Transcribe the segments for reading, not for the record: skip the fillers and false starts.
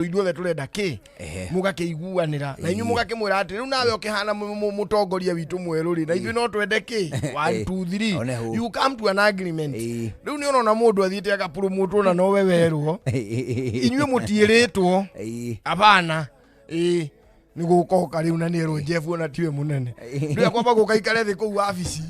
Ithuothe tũrenda kĩ? Mũgakĩiguanĩra na inyuĩ, mũgakĩmwĩra atĩ rĩu nawe ũkĩhana mũtongoria witũ mwerũ rĩ, na ithuĩ no twende kĩ? 1 2 3. One hũ. You come to an agreement. Rĩu nĩ ũrona mũndũ athiĩte agapurumutwo na nowe werwo, inyuĩ mũtiĩrĩtwo. Abana, ĩĩ, nĩ gũkoka rĩu na nĩerwo Jeff ona tiwe mũnene. Rĩu akwamba gũka ikare thĩ kũu wabici,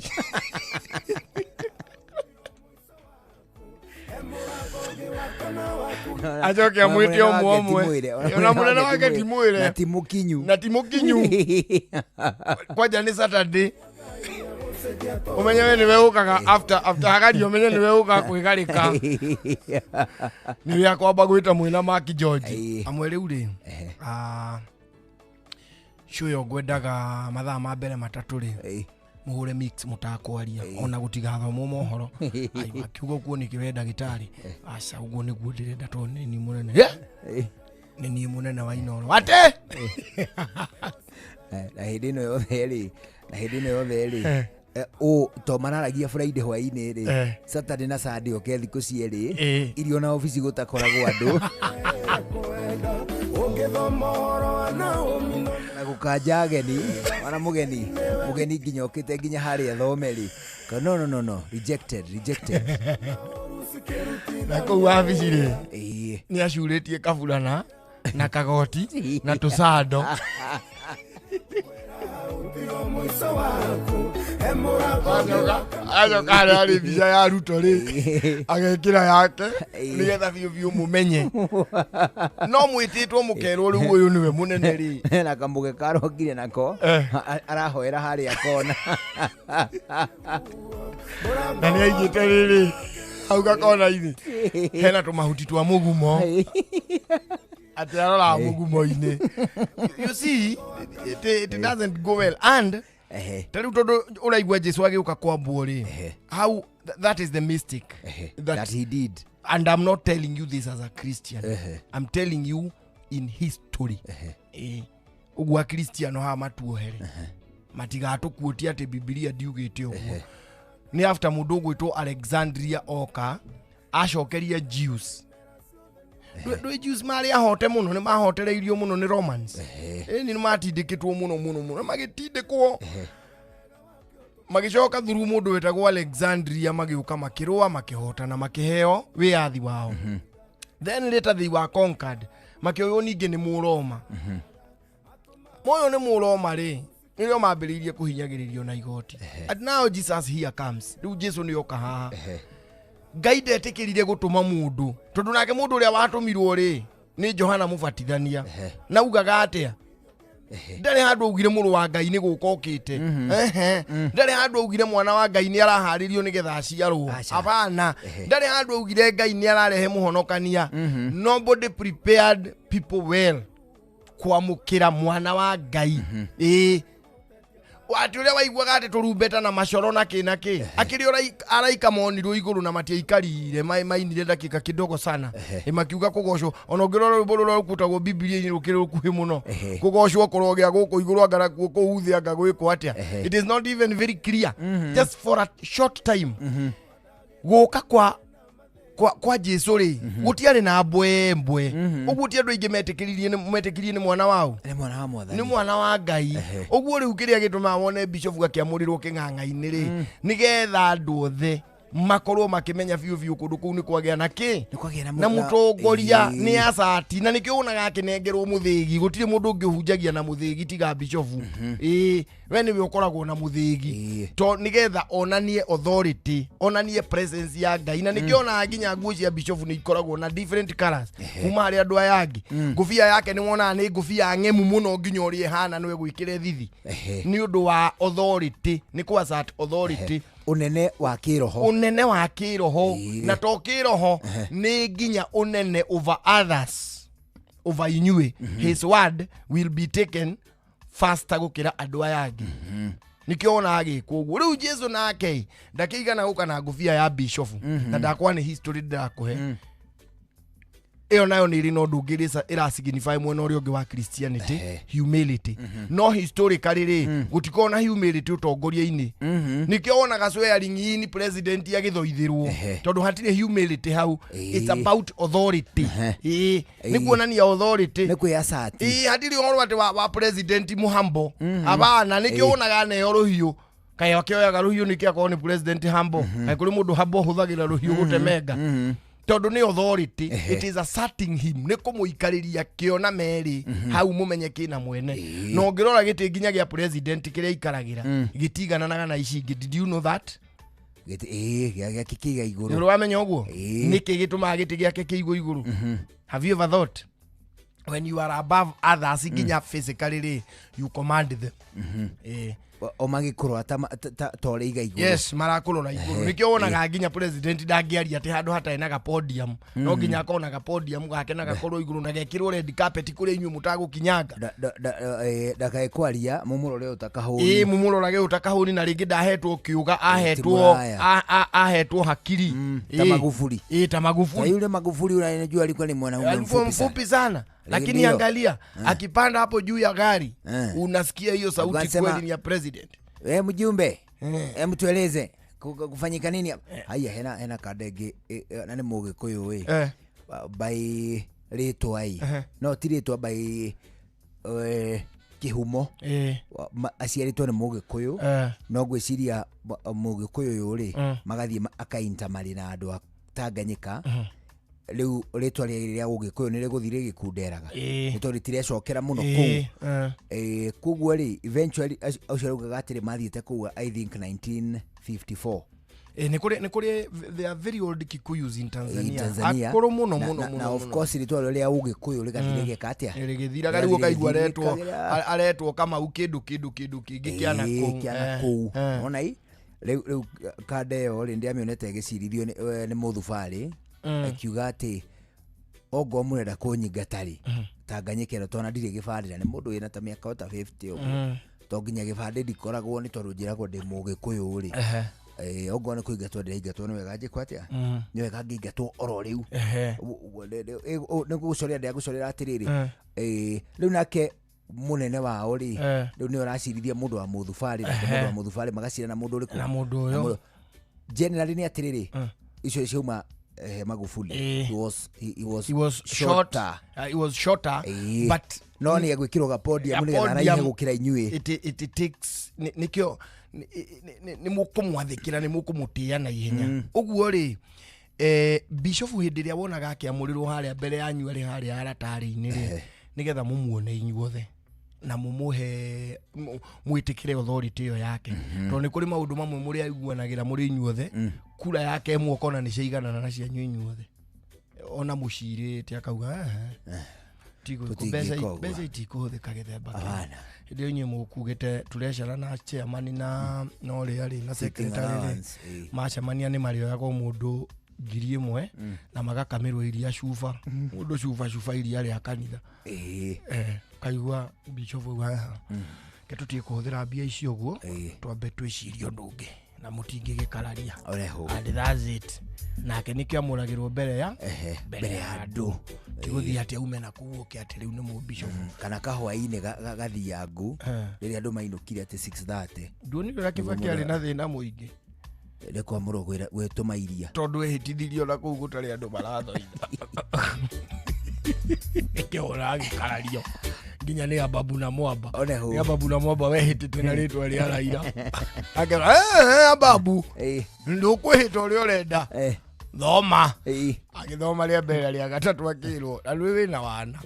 acoke amwĩte ũmwe ũmwe. Ona mũnene wake ti mwĩre. Na ti mũkinyu. Na ti mũkinyu. Kwanja nĩ Saturday, ũmenye we nĩwe ũkaga after hagaria, ũmenye nĩwe ũkaga kwĩgarĩka, nĩwe akwamba gwĩta mwĩna Mark George. Amwe rĩu rĩ, cũyo ngwendaga mathaa ma mbere 3 rĩ, mũhũre mix mũtakwaria ona gũtigathomwo mohoro. Ai, akiuga ũguo nĩkĩ we ndagĩtarĩ? Aca, ũguo nĩguo ndĩrenda tondũ nĩ niĩ mũnene. Nĩ niĩ mũnene wa Inoro ate. Na hĩndĩ ĩno yothe rĩ, na hĩndĩ ĩno yothe rĩ, ũ to mararagia Friday hwaĩ-inĩ rĩ, Saturday na Sunday oke thikũ cierĩ, irio na obici gũtakoragwo andũ na gũkanja ageni, ona mũgeni nginya okĩte nginya harĩa thome rĩ. No, no, no, no, rejected, rejected. Na kũu wabici rĩ, nĩ acurĩtie kaburana na kagoti na tũcando. Acoka harĩa harĩ mbica ya Ruto rĩ, agekĩra yake nĩgetha biũ biũ mũmenye no mwĩtĩtwo mũkerwo rĩu ũyũ nĩwe mũnene rĩ. Na kamũge karokire nako. Arahoera harĩa kona. Na nĩ aigĩte rĩrĩ hau gakona-inĩ hena tũmahuti twa mũgumo, atĩ aroraga mũgumo-inĩ. You see, it doesn't go well and ta rĩu tondũ ũraigua Jesu agĩũka kwambwo rĩ, how that is the mistake that, that he did. And I'm not telling you this as a Christian. I'm telling you in history. Ũguo akristiano haha matuohere matigatũkuotie atĩ Bibilia ndiugĩte ũguo. Nĩ after mũndũ ũgwĩtwo Alexandria oka acokeria Jews. Ndwĩ Jews marĩ ahote mũno, nĩ mahotereirio mũno nĩ Romans. Ĩni, nĩ matindĩkĩtwo mũno mũno mũno, magĩtindĩkwo, magĩcoka thuru mũndũ wetagwo Alexandria, magĩũka makĩrũa, makĩhotana, makĩheo wĩyathi wao. Then later they were conquered, makĩoywo ningĩ nĩ Mũroma. Moyo nĩ Mũroma rĩ, nĩrĩo mambĩrĩirie kũhinyagĩrĩrio na igoti. And now Jesus here comes. Rĩu Jesu nĩ oka haha. Ngai ndetĩkĩrire gũtũma mũndũ, tondũ nake mũndũ ũrĩa watũmirwo rĩ, nĩ Johana Mũbatithania. Na ugaga atĩa? Ndarĩ handũ augire mũrũ wa Ngai nĩ gũka okĩte. Ndarĩ handũ augire mwana wa Ngai nĩ araharĩrio nĩgetha aciarwo. Aca. Abana, ndarĩ handũ augire Ngai nĩ ararehe mũhonokania. Nobody prepared people well kwamũkĩra mwana wa Ngai. Ĩĩ, atĩ ũrĩa waiguaga atĩ tũrumbeta na macoro na kĩ na kĩ, akĩrĩ araika monirwo igũrũ na matiaikarire, mainire ndakĩka kidogo sana. Makiuga kũgocwo. Ona ũngĩrora rwĩmbo rũrĩa rũkutagwo Bibilia-inĩ rũkĩrĩ rũkuhĩ mũno, kũgocwo kũrogĩa gũkũ igũrũ, anga nakuo kũu thĩ anga gwĩkwo atĩa. It is not even very clear. Just for a short time gũka kwa Jesu rĩ, gũtiarĩ na mbwe mbwe ũguo. Ti andũ aingĩ metĩkĩririe nĩ mwana wao. Nĩ mwana wa Mwathani. Nĩ mwana wa Ngai. Ũguo rĩu kĩrĩa gĩtũmaga wone bishofu akĩamũrĩrwo kĩng'ang'a-inĩ rĩ, nĩgetha andũ othe makorwo makĩmenya biũ biũ kũndũ kũu nĩ kwagĩa na kĩ? Nĩ kwagĩa na mũtongoria. Nĩ acati na nĩkĩo wonaga akĩnengerwo mũthĩgi. Gũtirĩ mũndũ ũngĩ ũhunjagia na mũthĩgi tiga bishofu. Ĩĩ, we nĩwe ũkoragwo na mũthĩgi, to nĩgetha onanie authority, onanie presence ya Ngai. Na nĩkĩo onaga nginya nguo cia bishofu nĩ ikoragwo na different colors kuma harĩ andũ aya angĩ. Ngũbia yake nĩ wonaga nĩ ngũbia ng'emu mũno, nginya ũrĩa ĩhana nĩwe gwĩkĩre thithi, nĩ ũndũ wa authority, nĩ kũ assert authority. Ũnene wa kĩroho. Ũnene wa kĩroho. Na to kĩroho, nĩ nginya ũnene over others, over inyuĩ. His word will be taken faster gũkĩra andũ aya angĩ. Nĩkĩo wonaga agĩkwo ũguo. Rĩu Jesu nake ndakĩigana gũka na ngũbia ya bishofu. Na ndakwa nĩ history ndĩrakũhe. Ĩyo nayo nĩ ĩrĩ na ũndũ ũngĩ ĩra signify mwena ũrĩa ũngĩ wa Christianity, humility. No historically rĩ, gũtikoragwo na humility ũtongoria-inĩ. Nĩkĩo wonaga swearing in president agĩthoithĩrwo, tondũ hatirĩ humility hau. It's about authority. Ĩĩ, nĩ kuonania authority. Nĩ kwĩ assert. Ĩĩ, hatirĩ ũhoro atĩ wa president muhambo abana. Nĩkĩo wonaga aneo rũhiũ, kaĩ akĩoyaga rũhiũ nĩkĩ akorwo nĩ president humble? Kaĩ kũrĩ mũndũ humble ũhũthagĩra rũhiũ gũtemenga? Tondũ nĩ authority. It is asserting him, nĩ kũmũikarĩria kĩo na merĩ hau mũmenye kĩna mwene. Na ũngĩrora gĩtĩ nginya gĩa president kĩrĩa aikaragĩra gĩtigananaga na ici ingĩ. Did you know that? Gĩtĩ ĩĩ gĩake kĩiga igũrũ. Nĩ wamenya ũguo? Ĩĩ. Nĩkĩ gĩtũmaga gĩtĩ gĩake kĩigwo igũrũ? Have you ever thought, when you are above others, nginya physically rĩ, you command them? Ĩĩ. O magĩkũrora ta ũrĩa iga igũrũ. Yes, marakũrora igũrũ. Nĩkĩo wonaga nginya president ndangĩaria atĩ handũ hatarĩ na gapodium. No nginya akorwo na gapodium gake na gakorwo igũrũ na gekĩrwo red carpet kũrĩa inyuĩ mũtagũkinyanga. Ndakae kwaria mũmũrore ũta kahũni. Ĩĩ, mũmũrorage ũta kahũni, na rĩngĩ ndahetwo kĩũga, ahetwo Mũraya. ahetwo hakiri. Ta Magufuli. Ĩĩ, ta Ta Magufuli. Yule Magufuli unajua alikuwa ni mwanaume Alikuwa mfupi sana. mfupi sana, lakini Ndio. angalia akipanda hapo juu ya gari, unasikia hiyo sauti kweli ni ya president. We mjumbe, mtueleze kufanyika nini hapa? Haya, hena kanda ĩngĩ na nĩ Mũgĩkũyũ ĩ by rĩtwa ĩ, no ti rĩtwa, by kĩhumo. Aciarĩtwo nĩ Mũgĩkũyũ, no ngwĩciria Mũgĩkũyũ ũyũ rĩ, magathiĩ akaintamari na andũ a Tanganyika. Rĩu rĩtwa rĩa Ũgĩkũyũ nĩ rĩgũthiĩ rĩgĩkunderaga, nĩ tondũ rĩtirecokera mũno kũu. Koguo rĩ, eventually ũcio araugaga atĩrĩ mathiĩte kũu, I think 1954. Nĩ kũrĩ there are very old Kikuyus in Tanzania. In Tanzania. Akũrũ mũno mũno na, mũno na of mũno. course rĩtwa rĩrĩa rĩa Ũgĩkũyũ rĩgathiĩ rĩgeka atĩa? Rĩgĩthiraga. Rĩu ũkaigua aretwo Rĩgĩthirĩkagĩra. Aretwo Kamau kĩndũ kĩngĩ kĩa nakũu. Kĩa nakũu. Ona i rĩu kanda ĩyo rĩ, ndĩamĩonete ĩgĩcirithio nĩ mũthubarĩ, akiuga atĩ ongorwo mũrenda kũnyingata rĩ, Tanganyika ĩno, tondũ ndirĩ gĩbandĩ na nĩ mũndũ wĩna ta mĩaka o ta 50 ũguo, to nginya gĩbandĩ ndikoragwo nĩ tondũ njĩragwo ndĩ Mũgĩkũyũ rĩ, ongorwo nĩ kũingatwo ndĩraingatwo, nĩ wega njĩkwo atĩa? Nĩ wega ngĩingatwo oro rĩu. Nĩ gũcorera ndĩragũcorera atĩrĩrĩ, rĩu nake mũnene wao rĩ, rĩu nĩ ũracirithia mũndũ wa mũthubarĩ, nake mũndũ wa mũthubarĩ magacira na mũndũ ũrĩkũ? Na mũndũ Na ũyũ. Generally nĩ atĩrĩrĩ, icio ciauma Magufuli. He was He was short, shorter. He was shorter, but no nĩ egwĩkĩrwo gapodium A nĩgetha podium. araihe gũkĩra inyuĩ. It takes nĩkĩo nĩ mũkũmwathĩkĩra, nĩ mũkũmũtĩĩa na ihenya ũguo rĩ. Bishofu hĩndĩ ĩrĩa wonaga akĩamũrĩrwo harĩa mbere yanyu, arĩ harĩa aratarĩ-inĩ rĩ, nĩgetha mũmuone inyuothe na mũmũhe mwĩtĩkĩre authority ĩyo yake, tondũ nĩ kũrĩ maũndũ mamwe mũrĩ aiguanagĩra mũrĩ inyuothe. Kura yake ĩmwe ũkona nĩ ciaiganana na cianyu inyuothe, ona mũcirĩte akauga, "Eh, tigwĩkwo." Tũtingĩka ũguo. Mbeca itikũhũthĩka gĩthemba kĩu. Hapana. Hĩndĩ ĩyo inyuĩ mũkugĩte tũrecara na chairman na ũrĩa rĩ na Sitting secretary rĩ, allowance, macemania nĩ marĩoyaga o mũndũ 1,000 na magakamĩrwo iria cuba, mũndũ cuba cuba iria rĩa kanitha. Kaigua bishop auga, "Haha, ke tũtige kũhũthĩra mbia icio ũguo, twambe twĩcirie ũndũ ũngĩ na mũtingĩgĩkararia." Oreho. And that's it. Nake nĩkĩo amũragĩrwo mbere ya mbere mbere ya ya andũ, tigũthiĩ atĩ aume na kũu ũke atĩ rĩu nĩ mũbishopu. Kana kahwainĩ gathiangu rĩrĩa andũ mainũkire atĩ 6:30. Nduonire ũrĩa Kibaki arĩ na thĩna mũingĩ? Nĩ kwamũrwo gwĩtũma iria. Tondũ ehĩtithirio na kũu gũtarĩ andũ marathoitha, nĩkĩo ũragĩkarario nginya nĩ Ababu na Mwamba. Oneho. Nĩ Ababu na Mwamba wehĩtĩte na rĩtwa rĩa Raila, akera, "Eh, Ababu, ndũkwĩhĩta ũrĩa ũrenda, thoma." Agĩthoma rĩa mbere, rĩa gatatũ, akĩrwo na rĩu wĩna wana.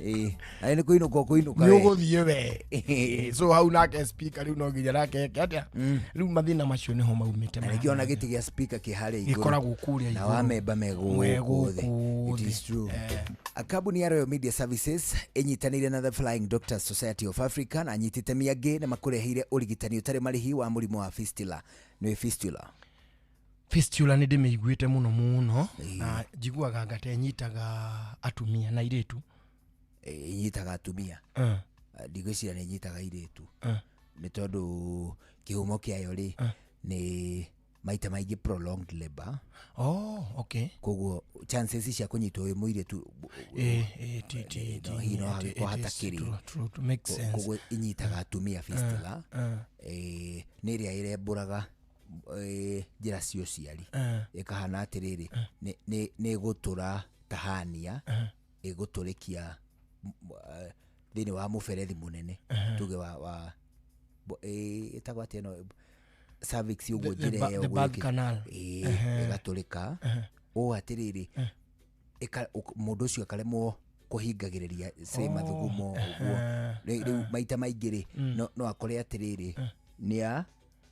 Na nĩ kũinũka ũkũinũka Nĩ we. ũgũthiĩ we. So hau nake speaker rĩu no nginya nake eke atĩa? Rĩu mathĩna macio nĩho maumĩte. Na Maya nĩkĩo ona gĩtĩ gĩa speaker kĩ harĩa igũrũ. Gĩkoragwo kũrĩa Na igũrũ. Wamemba me Me gũkũ thĩ. gũkũ It thĩ. is true. Kambuni ya Royal Media Services ĩnyitanĩire na The Flying Doctors Society of Africa na anyitĩte mĩangĩ nĩ makũreheire ũrigitani ũtarĩ marĩhi wa mũrimũ wa fistula. Nĩ fistula? Fistula nĩ ndĩmĩiguĩte mũno mũno, na njiguaga ngate ĩnyitaga atumia na airĩtu. Ĩnyitaga atumia. Ndigwĩciria nĩ ĩnyitaga airĩtu, nĩ tondũ kĩhumo kĩayo rĩ, nĩ Maita maingĩ prolonged labor. Oh, okay. Koguo chances cia kũnyitwo wĩ mũirĩtu Ti ti ti no, hihi no it hagĩkorwo is hatakĩrĩ. true, true, true, makes sense. Koguo inyitaga atumia fistula. Nĩ ĩrĩa ĩrembũraga njĩra cia ũciari, ĩkahana atĩrĩrĩ, nĩ ĩgũtũra tahania, ĩgũtũrĩkia thĩinĩ wa mũberethi mũnene, tuge wa ĩtagwo atĩa ĩno, cervix ũguo, The njĩra ĩyo the ũguo birth canal. Ĩgatũrĩka ũũ atĩrĩrĩ, mũndũ ũcio akaremwo kũhingagĩrĩria say mathugumo ũguo. Rĩu maita maingĩ rĩ, no akore atĩrĩrĩ, nĩa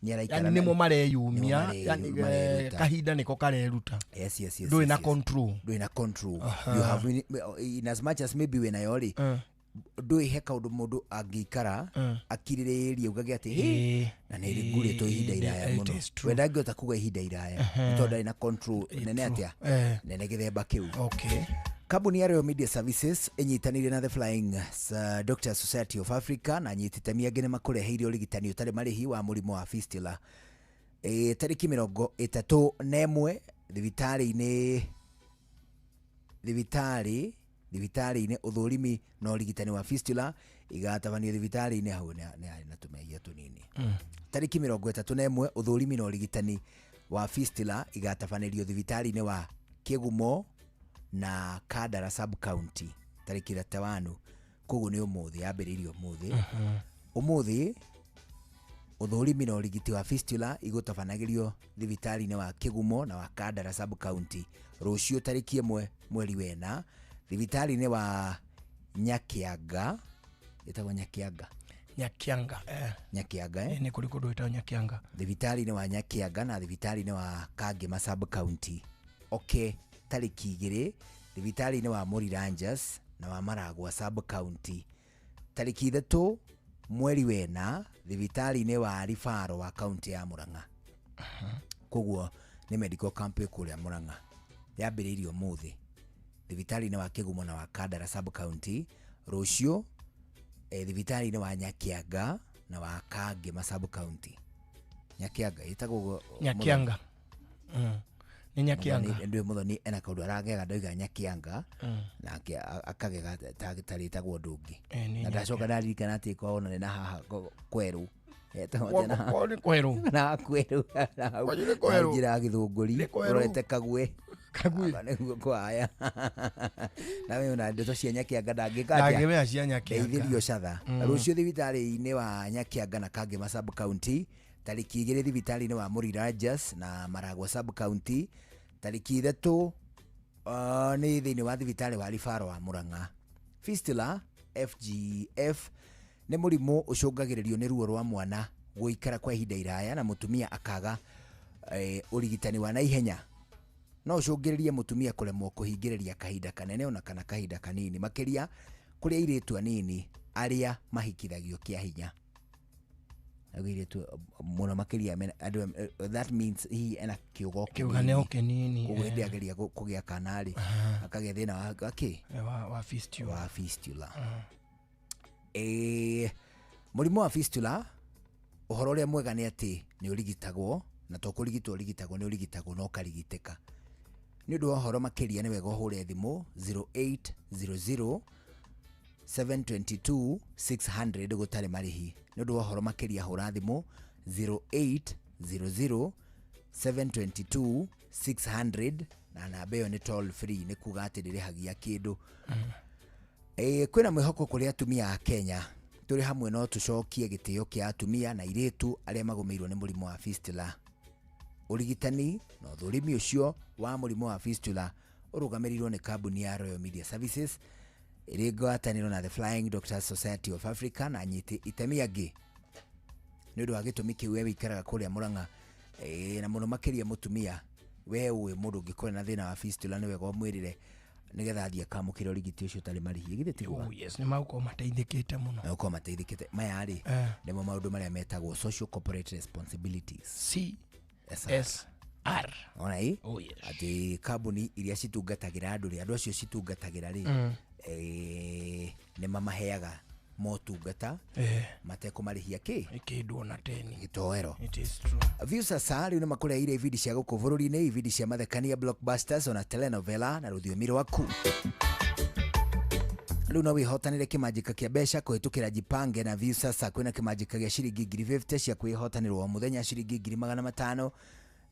nĩaraikara Yani nĩmo mareyumia. Nĩmo Yani mareruta. Kahinda nĩko kareruta. Yes. Ndũrĩ na Yes. control. Ndũrĩ na control. You have in as much as maybe wĩnayo rĩ, ndũĩ he kaũndũ mũndũ angĩikara akirĩrĩrie ugage atĩ, "Hĩ, na nĩ ngurĩtwo ihinda iraya It mũno." is true. We ndangĩhota kuga ihinda iraya nĩ tondũ ndarĩ na control nene atĩa, nene gĩthemba kĩu. Kambuni ya Royal Media Services ĩnyitanĩire na The Flying Doctor Society of Africa na anyiti itemi angĩ nĩ makũreheire ũrigitani ũtarĩ marĩhi wa mũrimũ wa fistula tarĩki 31 thibitarĩ-inĩ ũthũrimi na ũrigitani wa fistula igatabanio thibitarĩ-inĩ hau nĩ harĩ na tũmehia tũnini. Tarĩki 31 ũthũrimi na ũrigitani wa fistula igatabanĩrio thibitarĩ-inĩ wa Kĩgumo na Kandara sub county tarĩki 31, koguo nĩ ũmũthĩ, yambĩrĩirie ũmũthĩ. Ũmũthĩ ũthũrimi na ũrigiti wa fistula igũtabanagĩrio thibitarĩ-inĩ wa Kĩgumo na wa Kandara sub county. Rũciũ tarĩki 1 mweri wena thibitarĩ-inĩ wa Nyakianga, ĩtagwo Nyakianga. Nyakianga. Nyakianga, eh? Nĩ kũrĩ kũndũ gwĩtagwo Nyakianga. Thibitarĩ-inĩ wa Nyakianga na thibitarĩ-inĩ wa Kangema sub county. Okay, tarĩki 2 thibitarĩ-inĩ wa Mũriranjas na wa Maragwa sub county. Tarĩki 3 mweri wena thibitarĩ-inĩ wa Ribaro wa kaunti ya Murang'a. Koguo nĩ medical camp ĩ kũrĩa Murang'a, yambĩrĩirie ũmũthĩ thibitarĩ-inĩ wa Kĩgumo na wa Kandara sub county. Rũciũ thibitarĩ-inĩ wa Nyakianga na wa Kangema sub county. Nyakianga ĩtagwo ũguo? Nyakianga. Nĩ Nyakianga. Ndå Muthoni ena kaũndũ aragega, ndoiga Nyakianga nake akagega ta rĩtagwo ũndũ ũngĩ. Nĩ Na ndacoka ndaririkana atĩ kwao na nĩ na haha kwerũ. Etagwo atĩa na haha? Kwao nĩ kwerũ. Na kwerũ na hau. Kwanyu nĩ kwerũ? Na njĩra ya Gĩthũngũri. Nĩ kwerũ. Ũrorete Kagwe. Kagwe. Aba nĩguo kwaya na we ona ndeto cia Nyakianga ndangĩka atĩa. Ndangĩmenya cia Nyakianga. Ndeithĩrio catha. Rũciũ thibitarĩ-inĩ wa Nyakianga na Kangema sub county. Tarĩki 2 thibitarĩ-inĩ wa Mũriranjas na Maragwa sub county. Tarĩki 3 nĩ thĩinĩ wa thibitarĩ wa Ribaro wa Murang'a. Fistula, FGF, nĩ mũrimũ ũcũngagĩrĩrio nĩ ruo rwa mwana gũikara kwa ihinda iraya na mũtumia akaga ũrigitani wa naihenya. No ũcũngĩrĩrie mũtumia kũremwo kũhingĩrĩria kahinda kanene ona kana kahinda kanini, makĩria kũrĩ airĩtu anini arĩa mahikithagio kĩa hinya. Ago airĩtu mũno makĩria andũ, that means hihi ena kĩũga o Kĩũga o kĩnini. kĩnini. Koguo hĩndĩ ageria kũgĩa kana rĩ, akagĩa thĩna wa kĩ? Wa fistula. Wa fistula. Mũrimũ wa fistula, ũhoro ũrĩa mwega nĩ atĩ nĩ ũrigitagwo, na to kũrigitwo ũrigitagwo, nĩ ũrigitagwo na ũkarigitĩka. Nĩ ũndũ wa ũhoro makĩria nĩ wega ũhũre thimũ 0800 722 600 gũtarĩ marĩhi. Nĩ ũndũ wa ũhoro makĩria hũra thimũ 0800 722 600, na namba ĩyo nĩ toll free, nĩ kuga atĩ ndĩrĩhagia kĩndũ. Kwĩna mwĩhoko kũrĩ atumia a Kenya. Tũrĩ hamwe no tũcokie gĩtĩo kĩa atumia na airĩtu arĩa magũmĩirwo nĩ mũrimũ wa fistula. Ũrigitani na ũthũrimi ũcio wa mũrimũ wa fistula ũrũgamĩrĩirwo nĩ kambuni ya Royal Media Services ĩrĩ ngwatanĩro na The Flying Doctors Society of Africa na anyiti itemi angĩ. Nĩ ũndũ wa gĩtũmi kĩu, we wĩikaraga kũrĩa Murang'a, na mũno makĩria mũtumia, we ũĩ mũndũ ũngĩkorwo na thĩna wa fistula, nĩ wega ũmwĩrĩre nĩgetha athiĩ akamũkĩra ũrigiti ũcio ũtarĩ marĩhi. Githĩ tiguo? Oh yes, nĩ magũkorwo mateithĩkĩte mũno. Na ũkorwo mateithĩkĩte. Maya rĩ, nĩmo maũndũ marĩa metagwo social corporate responsibilities. C SR. S R. Ona ĩ Oh yes. atĩ kambuni iria citungatagĩra andũ rĩ, andũ acio citungatagĩra rĩ, nĩ mamaheaga Motungata matekũmarĩhia kĩ Kĩndũ ona teni. Gĩtoero. It is true. Viusasa rĩu nĩ makũreheire ibindi cia gũkũ bũrũri-inĩ, ibindi cia mathekania, blockbusters, ona telenovela na rũthiomi rwaku. Rĩu no wĩhotanĩre kĩmanjĩka kĩa mbeca kũhĩtũkĩra Jipange na Viusasa. Kwĩna kĩmanjĩka gĩa ciringi 50,000 cia kwĩhotanĩrwo o mũthenya, ciringi 500,000.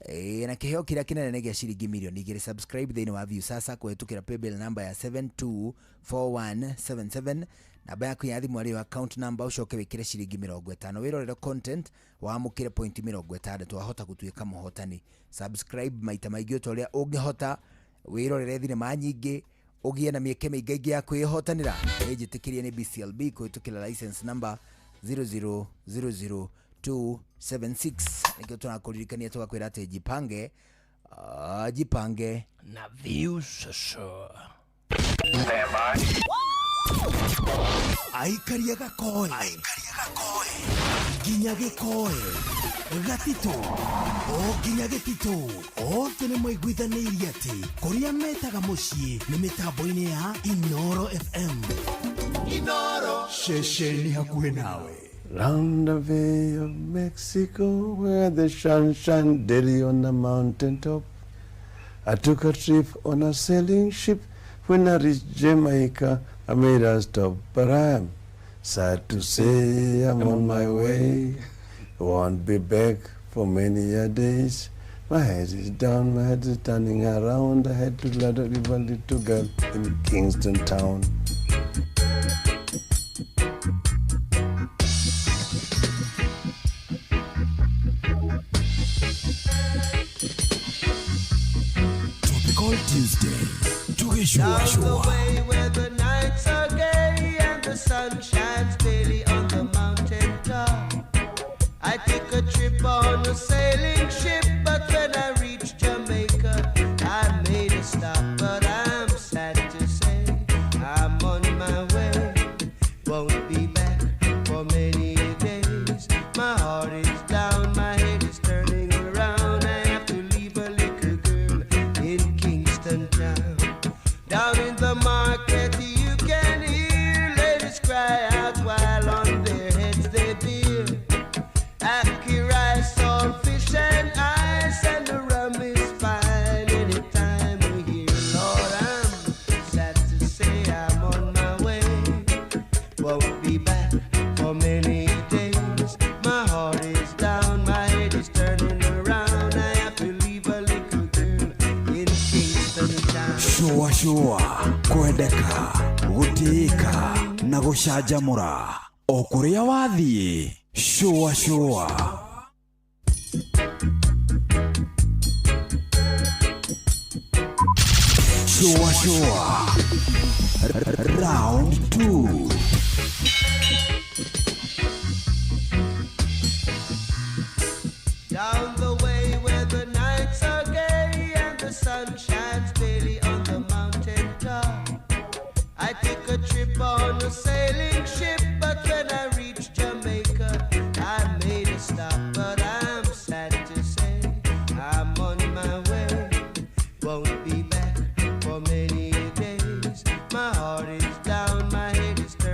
Ĩĩ, na kĩheo kĩrĩa kĩnene nĩ gĩa ciringi 2,000,000. Subscribe thĩinĩ wa Viusasa kũhĩtũkĩra paybill number ya 724177, namba yaku ya thimũ arĩyo account number, ũcoke wĩkĩre ciringi 50, wĩrorere content, wamũkĩre point 60, wahota gũtuĩka mũhotani. Subscribe maita maingĩ o ta ũrĩa ũngĩhota, wĩrorere thinema nyingĩ, ũgĩe na mĩeke mĩingaingĩ ya kwĩhotanĩra. Nĩ njĩtĩkĩrie nĩ BCLB kũhĩtũkĩra license number 0000276. Nĩkĩo tũrakũririkania tũgakwĩra atĩ jipange, jipange na Viusasa. Aikaria gakoe nginya gĩkoe gatitũ o nginya gĩtitũ, othe nĩ maiguithanĩirie atĩ kũrĩa metaga mũciĩ nĩ mĩtambo-inĩ ya Inoro FM. Inoro ceceni hakuhĩ nawe. Round the Bay of Mexico, where the sun shines daily on the mountain top. I took a trip on a sailing ship. When I reached Jamaica, I made a stop, but I'm sad to say I'm on my way. Won't be back for many a days. My head is down, my head is turning around. I had to let a little girl in Kingston Town. Topical Tuesday tũgĩcuacua. Way where the nights are gay and the sun shines daily on the mountain top. I took a trip on a sailing ship, but when I reached Jamaica, I made a stop. But I'm sad to say I'm on my way. Won't be back for many days. My heart is down, my head is turning around. I have to leave a little girl in Kingston town. Down in the market you can hear ladies cry out while on their heads they bear. Ackee rice, salt fish and ice, and the rum is fine any time of year. Lord, I'm sad to say I'm on my way. Won't be back for many days. My heart is down, my head is turning around. I have to leave a little girl in Kingston town. Shũa shũa, kwendeka, gũtĩĩka na gũcanjamũra o kũrĩa wathiĩ. Shũa shũa. Shũa shũa round 2. Down the way where the nights are gay and the sun shines daily on the mountain top. I took a trip on a sailing ship, but when I reached Jamaica, I made a stop. But I'm sad to say I'm on my way. Won't be back for many days. My heart is down, my head is turning.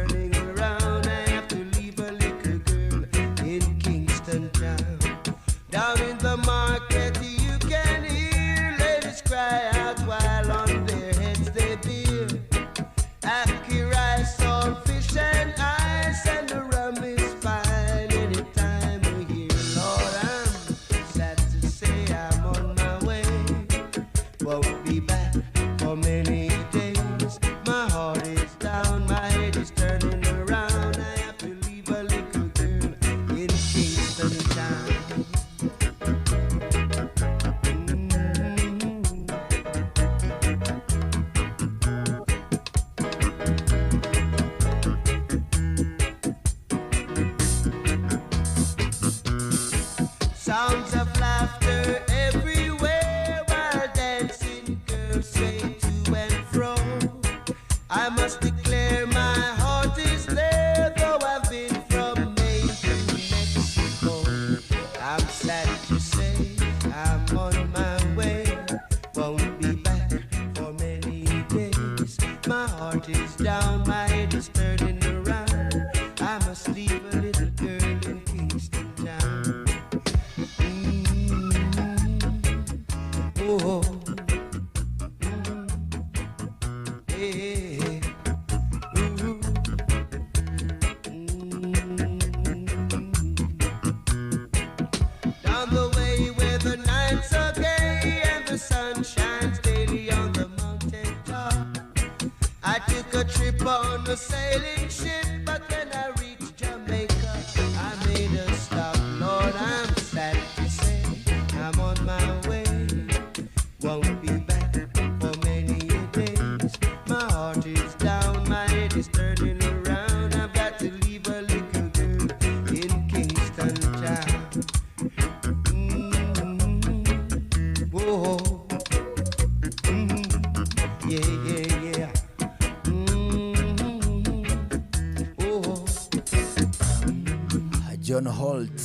John Holt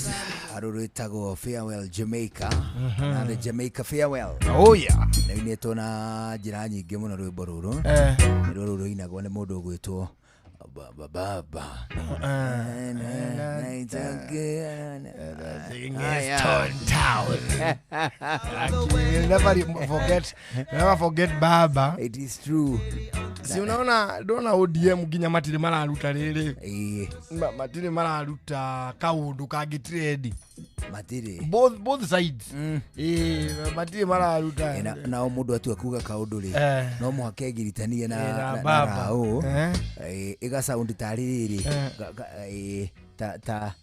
arå Farewell Jamaica na the Jamaica Farewell. Oh yeah. Na inetwo na njĩra nyingĩ mũno rwĩmbo rũrũ. Eh. Nĩ rũrũ rũinagwo nĩ mũndũ ũgwĩtwo Baba Baba. Stone Town. You'll never forget, never forget Baba. It is true. Si unaona ndona ODM nginya matirĩ mararuta rĩrĩ. Ĩĩ, Matirĩ mararuta kaũndũ kangĩ trend. matirĩ. Both sides. Eh, matirĩ mararuta. Na o mũndũ atua kuga kaũndũ rĩ, Eh. no mũhaka egiritanie na Eh, na na baba. raũ. Eh. Ĩga sound tarĩ rĩrĩ. Eh. Ta ta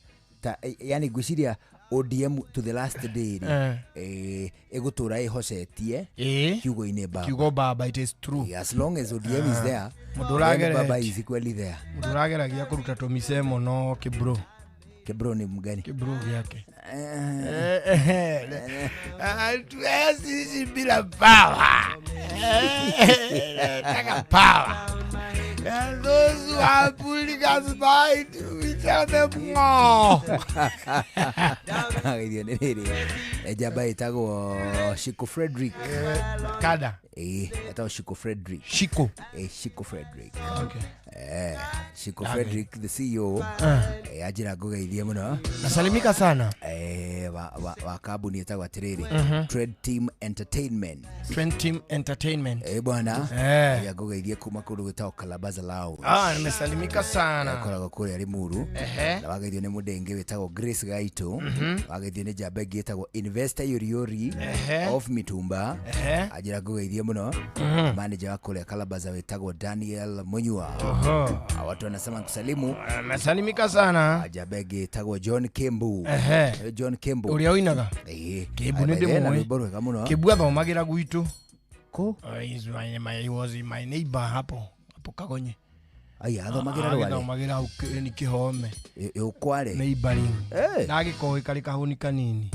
ta yani ngwĩciria ODM to the last day rĩ, Eh. ĩgũtũra ĩhocetie Eh. kiugo-inĩ baba. Kiugo baba, it is true. As long as ODM is there, Mũndũ then ũragerete. baba is equally there. Mũndũ ũrageragia kũruta tũmicemo no kĩbro. Kibro ni mgani? Kibro gĩake. Hatuwezi ishi bila power. Taka power. And those who are pulling us behind, we tell them no. Geithio nĩ rĩrĩ, njamba ĩtagwo Shiko Frederick. Kada. Ĩĩ, etagwo Shiko Frederick. Shiko. Shiko Frederick. Okay. Shiko Frederick the CEO. Anjĩra ngũgeithie mũno. Nasalimika sana. Wa kambuni ĩtagwo atĩrĩrĩ, Trade Team Entertainment. Trend Team Entertainment. Bwana. Eh. Ngũgeithie kuma kũndũ gwĩtagwo Calabaza Lounge. Ah, nimesalimika sana. Akoragwo kũrĩa Limuru. Ehe. Na wageithio nĩ mũndũ ũngĩ wĩtagwo Grace Gaitũ. Wageithio nĩ njamba ĩngĩ ĩtagwo Investor Yuriori Ehe. of Mitumba. Ehe. Anjĩra ngũgeithie mũno. Manager wa kũrĩa Calabaza wĩtagwo Daniel Munyua. Oho. Watu wanasema kusalimu. Nasalimika sana. Njamba ĩngĩ ĩtagwo John Kembu. Ehe. John Kembu. Ũrĩa ũinaga. Ĩĩ. Kembu nĩ Ena ndĩmũĩ. rwĩmbo rwega mũno. Kĩbu athomagĩra gwitũ. Kũ? He was my neighbor hapo hapo Kagonye. Aya, athomagĩra Rware. Agĩthomagĩra hau nĩ Kĩhome. Ũkware. Neighboring. Eh. Ndagĩkoĩ karĩ kahũni kanini.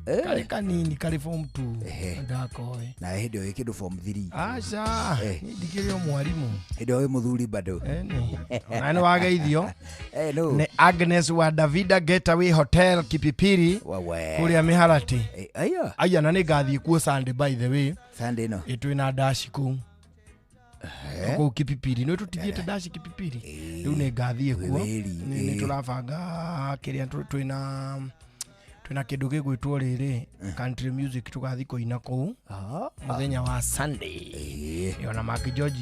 Karĩ kanini karĩ form 2. Ehe. Ndakoĩ. Na hĩndĩ ĩyo ĩ kĩndũ form 3. Aca, Eh. niĩ ndikĩrĩ o mwarimũ. Hĩndĩ ĩyo wĩ mũthuri bado. Eni. Ona nĩ wageithio. No. Nĩ Agnes wa Davida Getaway Hotel Kipipiri Wawe. kũrĩa Mĩharati. Aya. Aya na nĩ ngathiĩ kuo Sunday by the way. Sunday ĩno. Ĩ twĩna ndaci kũu. Kũu Kipipiri. Nĩ tũtithiĩte ndaci Kipipiri. Rĩu nĩ ngathiĩ kuo. Wĩwĩri, Nĩ ĩ. tũrabanga kĩrĩa twĩna kĩndũ gĩgwĩtwo rĩrĩ country music tũgathiĩ kũina kũu mũthenya wa Sunday. Ĩĩ. Ona Mark George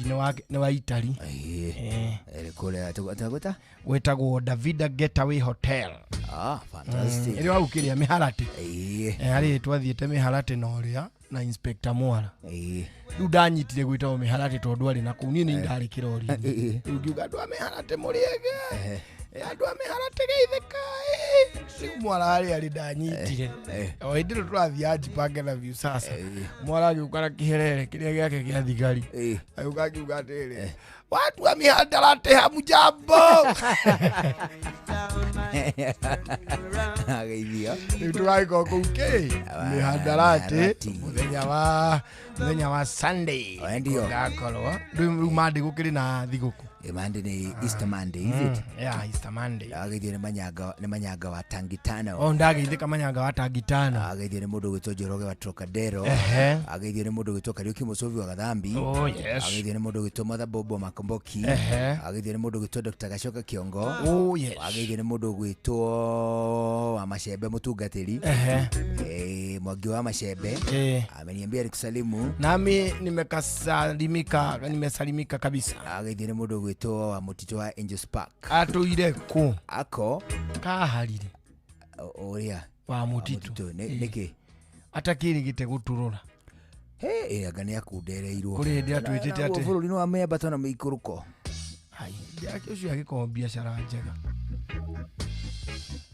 nĩ wa Italy. Ĩĩ. Eh, Ĩrĩ kũrĩa tũgwĩta? Gwĩtagwo Davida Getaway Hotel. Ah, fantastic. Ĩrĩ hau kĩrĩa Mĩharati. Ĩĩ. Harĩ twathiĩte Mĩharati na ũrĩa na Inspector Mwara. Ĩĩ. Rĩu ndanyitire gwĩtagwo Mĩharati tondũ arĩ na kũu niĩ nĩ ndarĩ kĩrori-inĩ. Ĩĩ. Rĩu ngiuga andũ a Mĩharati mũrĩege. Andũ a Mĩharati geithĩka. Rĩu Mwara harĩa arĩ ndanyitire. O hĩndĩ ĩyo tũrathiĩ anjipange na view sasa. Mwara agĩũka na kĩherere kĩrĩa gĩake gĩa thigari. Ĩĩ. Agĩũka akiuga atĩrĩrĩ, watu wa mihadarati hamjambo. Ageithio. Rĩu tũgagĩkorwo kũu kĩ mihadarati Mihadarati. mũthenya wa Sunday. Oh, ndio. Ngakorwo rĩu Monday gũkĩrĩ na thigũkũ. Monday nĩ Easter Monday, is it? Yeah, Easter Monday. Ageithio nĩ manyanga, nĩ manyanga wa Tangitano. O ndageithĩka manyanga wa Tangitano. Ageithio nĩ mũndũ ũgwĩtwo Njoroge wa Trocadero. Ehe. Ageithio nĩ mũndũ ũgwĩtwo Kariuki Mũcũvi wa Gathambi. Oh yes. Ageithio nĩ mũndũ ũgwĩtwo Mother Bobo Makomboki. Ehe. Ageithio nĩ mũndũ ũgwĩtwo Dr. Gacoka Kiongo. Oh yes. Ageithio nĩ mũndũ ũgwĩtwo wa Macembe mũtungatĩri. Ehe. Mwangi wa Macembe. Eh. Ameniambia nikusalimu. Nami nimesalimika kabisa. Ageithio nĩ mũndũ ũgwĩtwo wa mũtitũ wa Angels Park. Atũire kũ? Ako Kaharire. Ũrĩa Wa mũtitũ. mũtitũ nĩkĩ? Atakĩrĩgĩte gũtũrora. He, anga nĩ akundereirwo. Kũrĩ hĩndĩ atwĩtĩte Naguo atĩ bũrũri nĩ wa mĩambato na mĩikũrũko. Ai, ũcio agĩkorwo biacara njega.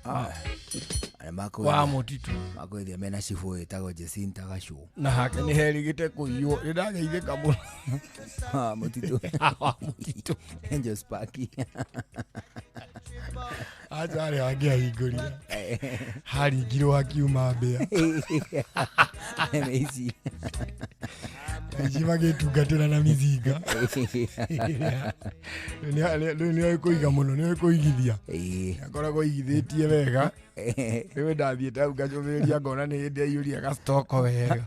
Arĩa Wa mũtitũ. makũgeithia mena cibũ wĩtagwo Jacinta Gacũ. Na hake nĩ herĩgĩte kũiywo. Nĩ ndageithĩka mũno. Ah, mũtitũ. Wa mũtitũ. Angels Park. Aca harĩa angĩahingũrire. Haringirwo hakiuma mbĩa. Nĩ ici. Aici magĩtungatĩra na mĩcinga. Rĩu nĩoĩ kũiga mũno, nĩoĩ kũigithia. Akoragwo aigithĩtie wega. Rĩu ndathiĩte hau ngacũthĩrĩria ngona nĩ hĩndĩ aiyũria gacitoko wega.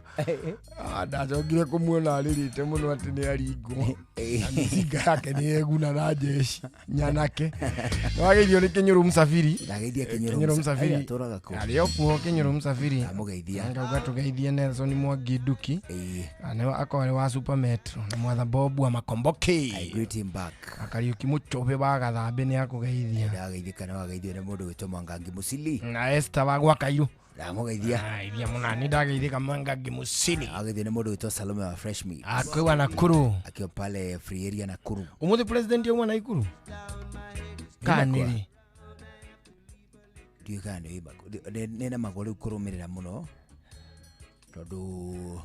Ah, ndacokire kũmuona arĩrĩte mũno atĩ nĩ aringwo. Na mĩcinga yake nĩ yeguna na njeci nyanake. Nĩwageithio nĩ Kĩnyũrũ Msafiri. Ndageithia Kĩnyũrũ Kĩnyũrũ Msafiri. Atũraga kũ? Arĩ o kuo Kĩnyũrũ Msafiri. Ndamũgeithia. Ngauga tũgeithie Nelson Mwangi Nduki. Ĩĩ. Nĩwe akorwo arĩ wa Super Metro na Mwatha Bob wa Makomboki. I greet him back. Kariũki Mũchũbe wa Gathambĩ nĩ akũgeithia. Ndageithĩka nĩ wageithio nĩ mũndũ wĩtwo Mwangangi Musili. Na Esther wa gwa Kairũ. Ndamũgeithia. Ah, iria mũnani ndageithĩka Mwangangi Musili. Ageithio nĩ mũndũ wĩtwo Salome wa Fresh Meat. Akĩwa Nakuru. Akiwa pale free area Nakuru. Ũmũthĩ president auma Naikuru? Kanĩrĩ. Ndiũĩ kana nĩ nĩ na magwa rĩu kũrũmĩrĩra mũno tondũ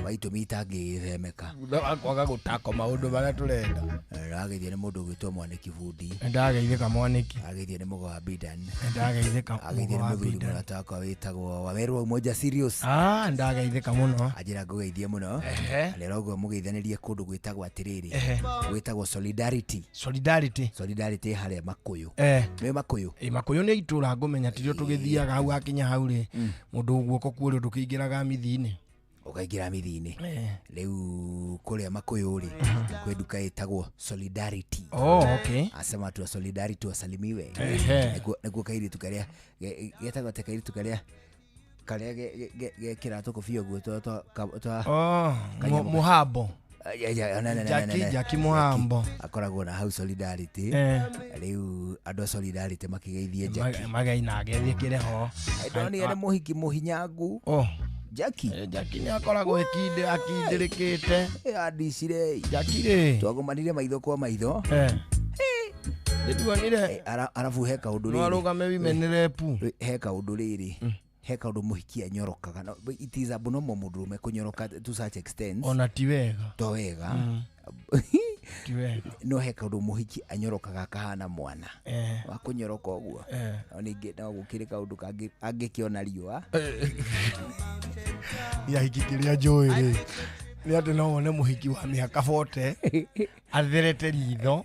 wa itũmi itangĩthemeka. Thutha wa kwaga gũtako maũndũ marĩa tũrenda. Ndageithio nĩ mũndũ ũgwĩtwo Mwanĩki Bundi. Ndageithĩka Mwanĩki. Ageithio nĩ mũgo wa Bidan. Ndageithĩka Ageithio mũgo nĩ wa mũthuri Bidan. mũrata wakwa wĩtagwo Waweru wa Umoja Serious. Ah, ndageithĩka mũno. Anjĩra ngũgeithie mũno. Ehe. Na nĩarauga mũgeithanĩrie kũndũ gwĩtagwo atĩrĩrĩ. Ehe. Gwĩtagwo Solidarity. Solidarity. Solidarity harĩa Makũyũ. Eh. Nĩ Makũyũ? Ĩ Makũyũ nĩ itũra ngũmenya tirio tũgĩthiaga hau akinya hau rĩ mũndũ guoko kuo ndũkĩingĩraga mithiinĩ. Ũkaingĩra mithiinĩ. Eh. Rĩu kũrĩa Makũyũ rĩ kwĩ nduka ĩtagwo Solidarity. Oh, okay. Asema watu wa Solidarity wasalimiwe. Ehe. Nĩkuo kairĩtu karĩa getagwo atĩa kairĩtu karĩa karĩa gekĩra tũkũbia ũguo twa Oh, kanyamũ Muhambo. Jackie, Jackie Muhambo. Akoragwo na hau Solidarity. Eh. Rĩu andũ a Solidarity makĩgeithie Jackie. Magaina ageithie kĩrĩ ho. Ndonire nĩ mũhiki mũhinyangu. Oh. Jackie. Jackie nĩ akoragwo akindĩrĩkĩte. Andicire. Jackie rĩ. Twagomanire maitho kwa maitho. Eh. Nĩtuonire. Arabu he kaũndũ No rĩrĩ. arũgame women rep. He kaũndũ rĩrĩ. He kaũndũ mũhiki anyorokaga. No, but it is abnormal mũndũrũme kũnyoroka to such extent. Ona ti wega. To wega. Ti wega. No he kaũndũ mũhiki anyorokaga akahana mwana. Eh. Wa kũnyoroka ũguo. Eh. No ningĩ no gũkĩrĩ kaũndũ kangĩ angĩkĩona riũa. Ya hiki kĩrĩa njũĩ rĩ nĩ atĩ no wone mũhiki wa mĩaka 40 atherete ritho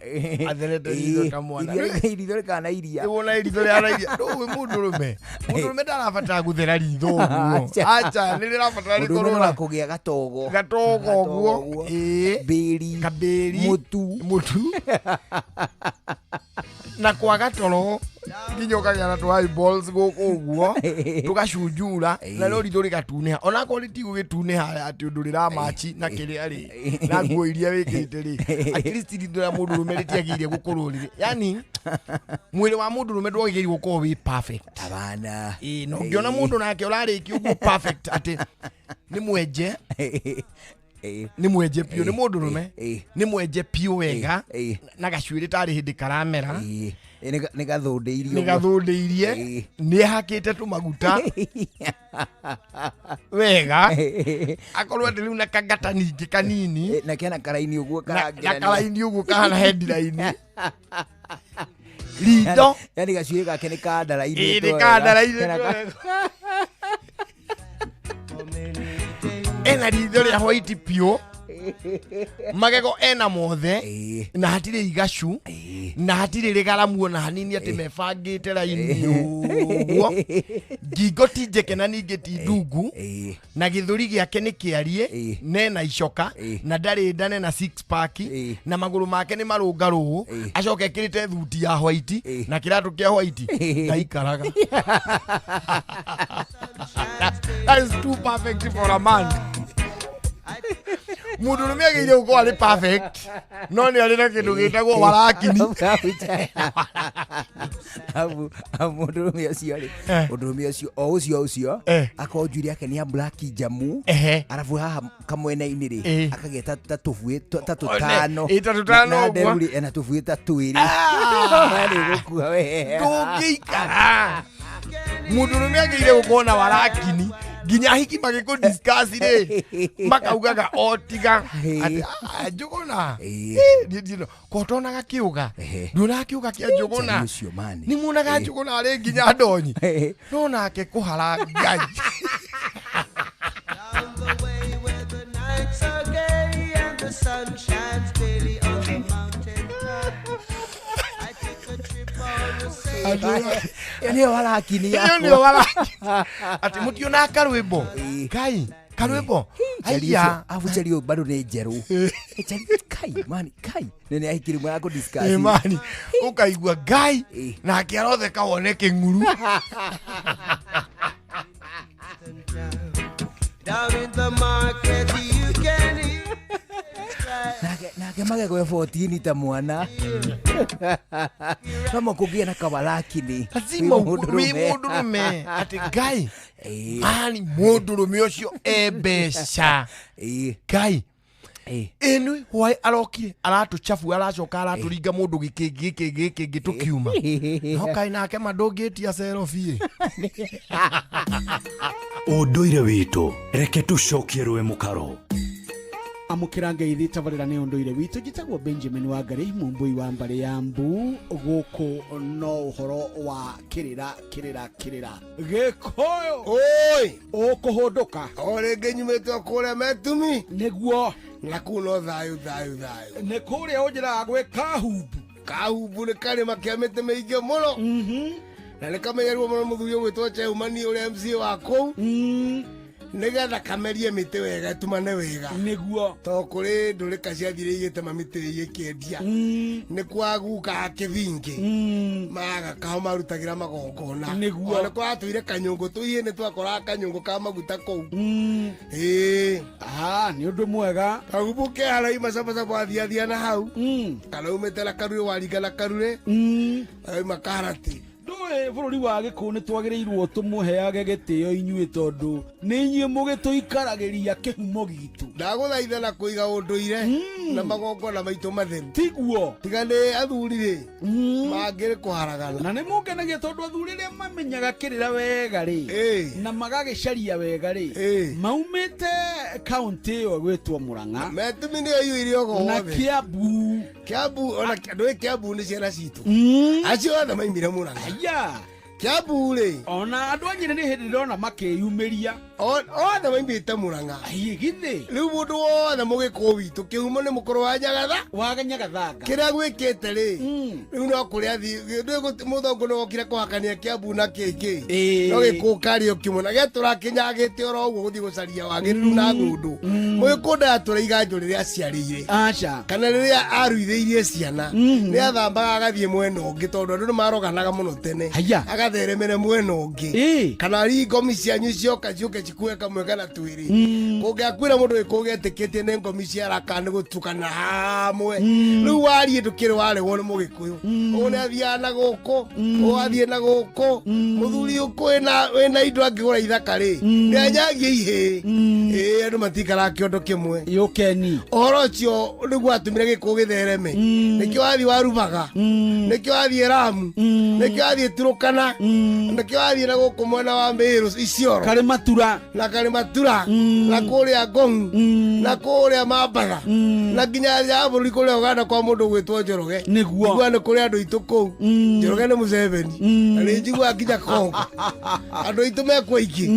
atherete ritho ta mwana Iritho rĩkana iria. Rĩu wona ritho rĩhana iria ndũĩ mũndũrũme mũndũrũme ndarabatara gũthera ritho ũguo acha nĩ rĩrabatara Mũndũrũme rĩkorwo no na akũgĩa gatogo. gatogo ũguo ĩĩ Mbĩri. Kambĩri. Mũtu. Mũtu. Na kwaga toro nginya ũkagĩa na tũ eyeballs gũkũ ũguo tũgacunjura na no ritho rĩgatunĩha onakorwo rĩtigũgĩtunĩha atĩ ũndũ rĩramachi na kĩrĩa rĩ na nguo iria wĩkĩrĩte rĩ at least ritho rĩa mũndũrũme rĩtiagĩrĩire gũkorwo rĩrĩ yani mwĩrĩ wa mũndũrũme ndwagĩrĩire gũkorwo wĩ perfect. Abana. Ĩĩ na ũngĩona mũndũ nake ũrarĩkia ũguo perfect atĩ nĩ mwenje nĩ mwenje biũ nĩ mũndũrũme nĩ mwenje biũ wega na gacuĩrĩ tarĩ hĩndĩ karamera Nĩ gathũndĩirie nĩ gathũndĩirie nĩ hakĩte tũmaguta wega akorwo atĩ rĩu na kangata ningĩ kanini na kena karaini ũguo na karaini ũguo kahana headline ritho yani gacuĩrĩ gake nĩ kandarainĩtwo Ĩĩ, nĩ kandarainĩtwo wega. Ena ritho rĩa white piũ magego ena mothe na hatirĩ igacu na hatirĩ rĩgaramu ona hanini atĩ mebangĩte raini ũguo ngingo ti njeke na ningĩ ti ndungu na gĩthũri gĩake nĩ kĩarie nena icoka na ndarĩ nda nena six pack na magũrũ make nĩ marũngarũ acoke ekĩrĩte thuti ya white na kĩratũ kĩa white ndaikaraga. That is too perfect for a man. Mũndũrũme agĩrĩire gũkorwo arĩ perfect no nĩ arĩ na kĩndũ gĩtagwo warakini. Mũndũrũme ũcio rĩ mũndũrũme ũcio o ũcio ũcio akorwo njuĩrĩ yake nĩ ya black njamu arabu haha kamwena-inĩ rĩ akagĩa ta tũbuĩ ta tũtano ta tũtano na ũguo. nderu rĩ ena tũbuĩ ta twĩrĩ nĩ gũkua we ndũngĩikara mũndũrũme agĩrĩire gũkorwo na warakini nginya ahiki magĩkũ discuss rĩ makaugaga o tiga atĩ, "Ah, Njũgũna niĩ ndirĩ ko tonaga kĩũga nduonaga kĩũga kĩa Njũgũna Njeri ũcio mani. nĩ muonaga Njũgũna arĩ nginya ndonyi no nake kũhara Ngai Down the way where the nights are gay. sun shines daily on the mountain top. I took a trip on a sailing Ĩyo nĩyo warakini ĩyo nĩyo waraki atĩ mũtionaga karwĩmbo Ĩĩ. ngai karwĩmbo Njeri ũcio- aiya abu njeri ũyũ bado nĩ njerũ Njeri, kai mani kai nĩ nĩ ahikiri mwana kũ discuss imani ũkaigua ngai Ĩĩ. nake arotheka wone kĩng'uru town. Down in the market you can hear cry. nake nake magego ya 14 ta mwana no mũkũgĩa na kawarakini lazima wĩ mũndũrũme atĩ ngai Ĩĩ. mani mũndũrũme ũcio e mbeca Ĩĩ, ngai ĩĩ. ĩnĩ hwaĩ arokire aratũchabu aracoka aratũringa mũndũ gĩkĩngĩ gĩkĩngĩ gĩkĩngĩ tũkiuma no kaĩ nake ma ndũngĩtia cerobi Ũndũire witũ reke tũcokie rũĩ mũkaro. Amũkĩra ngeithi tabarĩra nĩ ũndũire witũ. Njĩtagwo Benjamin Wangari, mũmbũi wa mbarĩ ya mbu. Gũkũ no ũhoro wa kĩrĩra kĩrĩra kĩrĩra Gĩkũyũ. Oi. Ũkũhũndũka. O rĩngĩ nyumĩte o kũrĩa metumi. Nĩguo. Na kũu no thayũ thayũ thayũ. Nĩ kũrĩa ũnjĩraga gwĩ kahumbu. Kahumbu nĩ karĩma kĩa mĩtĩ mĩingĩ mũno na nĩ kamenyerwo mũno mũthuri ũgwĩtwo Cheumani ũrĩa MCA wa kũu, nĩgetha kamerie mĩtĩ wega ĩtumane wega. Nĩguo. Tondũ kũrĩ ndũrĩka ciathire igĩtema mĩtĩ igĩkĩendia nĩ kwa guka kĩbingĩ maga kaho marutagĩra magongona. Nĩguo. Ona kũratũire kanyũngũ tũiĩ nĩ twakoraga kanyũngũ ka maguta kũu, ĩĩ. Ah, nĩ ũndũ mwega. Kahumbu ke haraima cabacabu athiathia na hau kana umĩte na karure waringa na karure arauma karati. Ndũĩ bũrũri wa Gĩkũyũ nĩ twagĩrĩirwo tũmũheage gĩtĩo inyuĩ, tondũ nĩ inyuĩ mũgĩtũikaragĩria kĩhumo gitũ. Ndagũthaitha na kũiga ũndũire na magongona maitũ matheru. Tiguo? Tiga nĩ athuri rĩ mangĩrĩ kũharagana. Na nĩ mũngenagia tondũ athuri arĩa mamenyaga kĩrĩra wega rĩ Ĩĩ. na magagĩcaria wega rĩ Ĩĩ. maumĩte kaũntĩ ĩyo ĩgwĩtwo Mũrang'a Metumi nĩyo iyũire ogo na wothe. Kĩambu. Kĩambu ona ndũĩ Kĩambu nĩ ciana citũ acio othe maimire Mũrang'a. Aya. Kĩambu rĩ ona andũ a Nyĩrĩ nĩ hĩndĩ ndĩrona makĩyumĩria. Othe maimĩte Mũrang'a. Ai, githĩ. Rĩu mũndũ wothe mũgĩkũyũ witũ kĩhumo nĩ mũkũrũ wa Nyagatha. Wa Nyagathanga. Kĩrĩa gwĩkĩte rĩ rĩu no kũrĩa mũthũngũ nĩ wokire kũhakania Kĩambu na kĩngĩ. Ĩĩ. No gĩkũkario kĩmwe na gĩatũra kĩnyagĩte oro ũguo gũthiĩ gũcaria wagĩrĩru na ng'ũndũ. Mũgĩkũyũ ndatũra iganjũ rĩrĩa aciarĩire aca kana rĩrĩa aruithĩirie ciana, nĩ athambaga agathiĩ mwena ũngĩ tondũ andũ nĩ maroganaga mũno tene. Haya. Agatheremere mwena ũngĩ. Ĩĩ. Kana ri ngomi cianyu cioka ciũke cikue kamwe kana twĩrĩ. Kũngĩakuire mũndũ gĩkũyũ getĩkĩtie nĩ ngomi ciaraka nĩ gũtukana hamwe. Rĩu wariĩ ndũkĩrĩ warehwo nĩ mũgĩkũyũ ũũ nĩ athiaga na gũkũ, ũũ athiĩ na gũkũ. Mũthuri ũkũ wĩna indo angĩgũra ithaka rĩ nĩ anyagia ihĩĩ. Ĩĩ, andũ matikaraga kĩondo kĩmwe. Yũkeni. Ũhoro ũcio nĩguo watũmire gĩkũyũ gĩthereme. Nĩkĩo wathiĩ warubaga, nĩkĩo wathiĩ Ramu, nĩkĩo wathiĩ Turũkana, nĩkĩo wathiĩ na gũkũ mwena wa Mĩrũ Isiolo karĩ matura na Karĩmatura na kũrĩa Ngong'u na kũrĩa Mambatha na nginya nja ya bũrũri kũrĩa Ũganda kwa mũndũ ũgwĩtwo Njoroge. Nĩguo. Njiguaga nĩ kũrĩ andũ aitũ kũu. Njoroge nĩ Museveni na nĩ njiguaga nginya Kongo andũ aitũ mekuo aingĩ,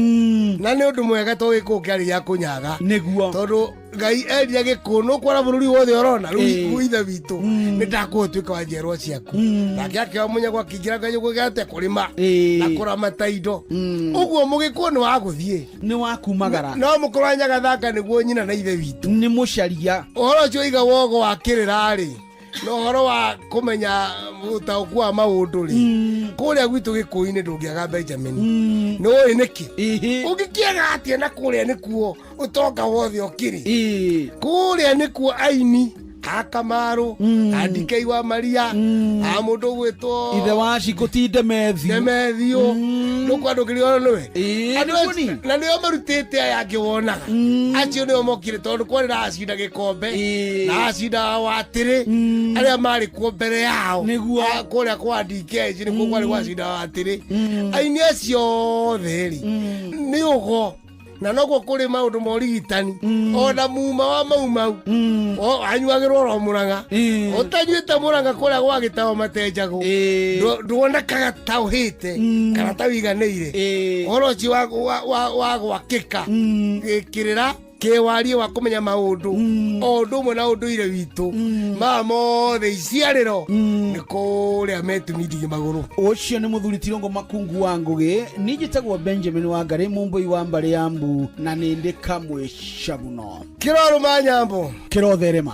na nĩ ũndũ mwega tondũ gĩkũyũ kĩarĩ gĩa kũnyaga. Nĩguo. Tondũ Ngai erire gĩkũyũ nũkwara bũrũri wothe ũrona rĩu Ĩĩ. ithe witũ nĩ ndakũhe ũtuĩke wa njiarwa ciaku, nake akĩoya mũnyagwa akĩingĩra kanyũngũ gĩate kũrĩma Ĩĩ. na kũramata indo. Ũguo mũgĩkũyũ nĩ wa gũthiĩ nĩ wa kumagara. No mũkũrũ wa Nyagathanga nĩguo nyina na ithe witũ. Nĩ mũcaria. Ũhoro ũcio iga wogo wa kĩrĩra rĩ na ũhoro wa kũmenya ũtaũku wa maũndũ rĩ kũrĩa gwitũ gĩkũyũ-inĩ ndũngĩaga Benjamin. Nĩ ũĩ nĩkĩ? Ĩhĩ. Ũngĩkĩaga atĩa na kũrĩa nĩkuo ũtonga wothe ũkĩrĩ? Ĩĩ. Kũrĩa nĩkuo aini a Kamarũ, a DK wa Maria, a mũndũ ũgwĩtwo ithe wa Cikũ ti Ndemethiũ. Ndemethiũ ndũkwa ndũkĩrĩ nĩwe. Ĩĩ, Andũ nĩguo acio- ni. na nĩo marutĩte aya angĩ wonaga acio nĩo mokire tondũ kwarĩ na acinda gĩkombe Ĩĩ. na acinda watĩrĩ arĩa marĩ kuo mbere yao. Nĩguo. Kũrĩa kwa DK ici nĩkuo kwarĩ gwa cinda watĩrĩ. Aini acio othe rĩ nĩ ũgo na noguo kũrĩ maũndũ ma ũrigitani ona muma wa mau mau anyuagĩrwo oro Mũrang'a. Ĩĩ. Ũtanyuĩte Mũrang'a kũrĩa gwa gĩtao matenjagwo Ĩĩ. Nduonekaga ta ũhĩte kana ta wiganĩire. Ĩĩ. Ũhoro ũcio wa gwakĩka gĩkĩrĩra. Kĩwarie wa kũmenya maũndũ o ũndũ ũmwe na ũndũire witũ maya mothe iciarĩro nĩ kũrĩa metumithirie magũrũ. Ũcio nĩ mũthuri Tirongo Makungu wa Ngũgĩ. Niĩ njĩtagwo Benjamin Wangari, mũmbũi wa mbarĩ ya mbu, na nĩ ndĩ kamwe cabuno. Kĩrorũma nyambo. Kĩrotherema.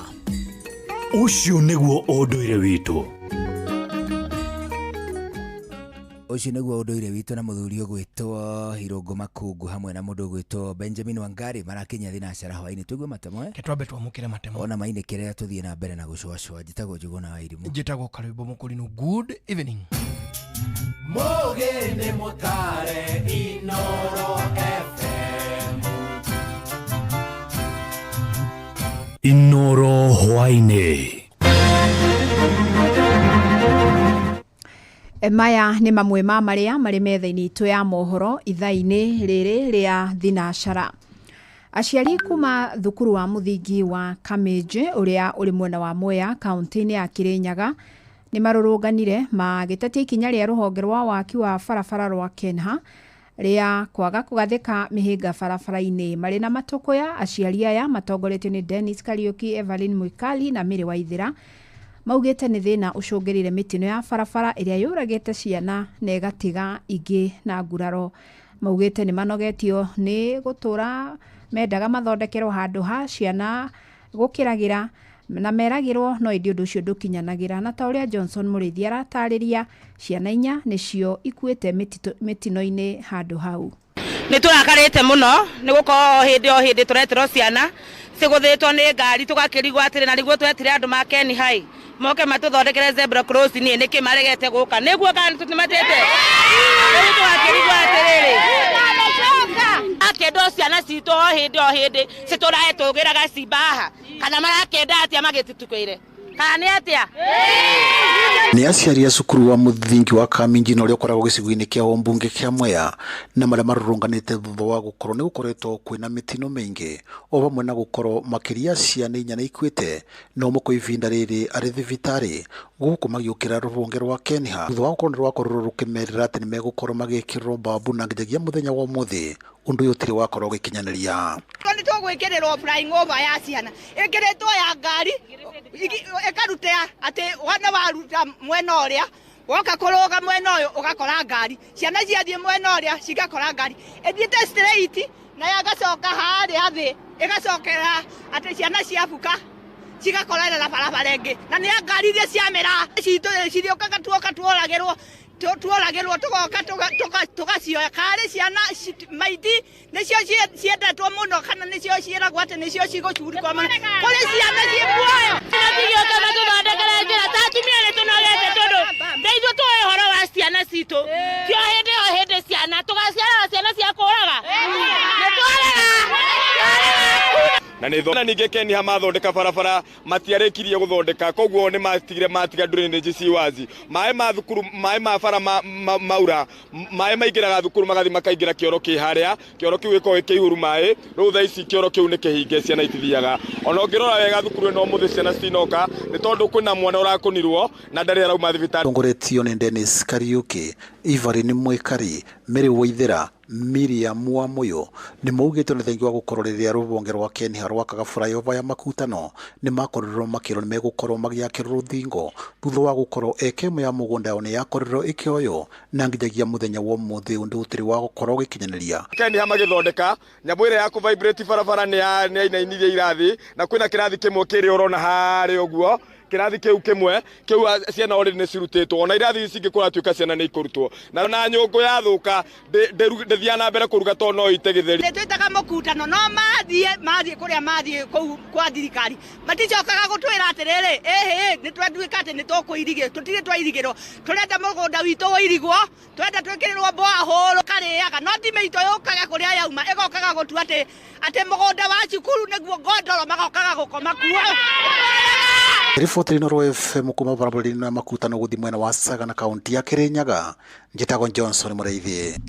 Ũcio nĩguo ũndũire witũ. Ũcio nĩguo ũndũire witũ na mũthuri ũgwĩtwo Irũngũ Makungu hamwe na mũndũ ũgwĩtwo Benjamin Wangari marakinyia thinacara hwainĩ. Tũigue matemo, eh? Ke twambe twamũkĩre matemo. Ona mainĩkĩrĩra tũthiĩ na mbere na gũcwacwa. Njĩtagwo Njũgũna wa Irimũ. Njĩtagwo Karwĩmbo Mũkũrinũ. Good evening. Mũgĩ nĩ mũtare Inoro FM. Inoro hwainĩ. Maya nĩ mamwe ma marĩa marĩ metha-inĩ itũ ya mohoro ithaa-inĩ rĩrĩ rĩa thinacara. Aciari kuma thukuru wa mũthingi wa Kamĩnjĩ ũrĩa ũrĩ mwena wa Mwea kaunti-inĩ ya Kirinyaga nĩ marũrũnganire magĩtetia ikinya rĩa rũhonge rwa waki wa barabara rwa Kenha rĩa kwaga kũgathĩka mĩhĩnga barabara-inĩ. Marĩ na matũkũya, aciari aya matongoretio nĩ Dennis Kariuki, Evelyn Mwikali na Mary Waithera maugĩte nĩ thĩna ũcũngĩrĩire mĩtino ya barabara ĩrĩa yũragĩte ciana na ĩgatiga ingĩ na nguraro. Maugĩte nĩ manogetio nĩ gũtũra mendaga mathondekerwo handũ ha ciana gũkĩragĩra na meragĩrwo no ĩndĩ ũndũ ũcio ndũkinyanagĩra. Na ta ũrĩa Johnson Mũrĩithi aratarĩria, ciana inya nĩcio ikuĩte mĩtino-inĩ handũ hau. Nĩ tũrakarĩte mũno nĩ gũkorwo hĩndĩ o hĩndĩ tũreterwo ciana cigũthĩtwo nĩ ngari, tũgakĩrigwo atĩrĩ, na nĩguo twetire andũ ma Ken High moke matũthondekere zebra crossing, nĩ nĩkĩ maregete gũka? Nĩguo kana tũtimatĩte? Rĩu tũgakĩrigwo atĩrĩrĩ, akĩenda o ciana citũ o hĩndĩ o hĩndĩ citũrae tũgĩraga cimbaha, kana marakĩenda atĩa magĩtutukĩire, kana nĩ atĩa? Nĩ aciari a cukuru wa mũthingi wa Kaminji na ũrĩa ũkoragwo gĩcigo-inĩ kĩa ũmbunge kĩa Mwea na marĩa marũrũnganĩte thutha wa gũkorwo nĩ gũkoretwo kwĩna mĩtino mĩingĩ o hamwe na gũkorwo makĩria ciana inya nĩ ikuĩte na ũmwe kwa ihinda rĩrĩ arĩ thibitarĩ, gũkũ magĩũkĩra rũhonge rwa Kenha thutha wa gũkorwo nĩ rwakorirwo rũkĩmerĩra atĩ nĩ megũkorwo magĩkĩrĩrwo mbabu, na nginyagia mũthenya wa ũmũthĩ ũndũ ũyũ ũtirĩ wakorwo ũgĩkinyanĩria. Nĩ tũgwĩkĩrĩrwo flying over ya ciana ĩkĩrĩtwo ya ngari ĩkaruta atĩ wona waruta mwena ũrĩa woka kũrũga mwena ũyũ ũgakora ngari, ciana ciathiĩ mwena ũrĩa cigakora ngari ĩthiĩte straight na yagacoka harĩa thĩ ĩgacokera atĩ ciana ciabuka cigakorerera barabara ĩngĩ, na nĩ ya ngari iria ciamĩra citũ cirĩũkaga tuoka tuoragĩrwo tuoragĩrwo tũgoka tũgacioya karĩ ciana maiti nĩcio ciendetwo mũno, kana nĩcio ciĩragwo atĩ nĩcio cigũcurikwo mũno kũrĩ ciana ciĩ muoyo. Tigĩũka matũthondekere njĩra ta atumia nĩ tũnogete, tondũ nĩ ithuĩ tũĩ ũhoro wa ciana citũ, ti o hĩndĩ o hĩndĩ ciana tũgaciara ciana cia kũraga nĩ twarega. Na nĩ na ningĩ Kenya mathondeka barabara matiarĩkirie gũthondeka, koguo nĩ matigire matiga drainage ci wazi, maĩ ma thukuru, maĩ ma bara maura, maĩ maingĩraga thukuru magathi makaingĩra kĩoro kĩ harĩa, kĩoro kĩu gĩkoragwo gĩ kĩihũru maĩ. Rĩu thaa ici kĩoro kĩu nĩ kĩhinge, ciana itithiaga. Ona ũngĩrora wega thukuru ĩno ũmũthĩ ciana citinoka nĩ tondũ kwĩna mwana ũrakũnirwo na ndarĩ arauma thibitarĩ. Tongoretio nĩ Dennis Kariuki, Evelyn Mwikari, Mary Waithera, Miriam Wamuyu nĩ maugĩte nĩ thengia wa gũkorwo rĩrĩa rũhonge rwa Kenya rwakaga flyover ya Makutano nĩ makorirwo makĩrwo nĩ megũkorwo magĩakĩrwo rũthingo thutha wa gũkorwo eka ĩmwe ya mũgũnda yao nĩ yakorirwo ĩkĩoywo, na nginyagia mũthenya wa ũmũthĩ ũndũ ũtarĩ wa gũkorwo ũgĩkinyanĩria. Kenya magĩthondeka nyamũ ĩrĩa ya kũ-vibrate barabara nĩ yainainirie irathi, na kwĩna kĩrathi kĩmwe kĩrĩa ũrona harĩa ũguo, kĩrathi kĩu kĩmwe kĩu ciana already nĩ cirutĩtwo, ona irathi ici ingĩ kũratuĩka ciana nĩ ikũrutwo, na nyũngũ yathũka ndĩthiaga na mbere kũruga tondũ no ite gĩtheri. Nĩ twĩtaga mũkutano no mathiĩ kũrĩa mathiĩ kũu kwa thirikari maticokaga gũtwĩra atĩrĩrĩ, ĩhĩ nĩ twatuĩka atĩ nĩ tũkũirigĩrwo, tũtirĩ twairigĩrwo, tũrenda mũgũnda witũ ũirigwo, twenda twĩkĩrĩrwo borehole karĩaga, no ti mĩito yũkaga kũrĩa yauma ĩgokaga gũtua atĩ mũgũnda wa cukuru nĩguo ngondoro magokaga gũkoma kuo. Riboti Inooro FM kuma barabara-inĩ ya Makutano gũthiĩ mwena wa Sagana kaunti ya Kirinyaga, njĩtagwo Johnson Mũrĩithi.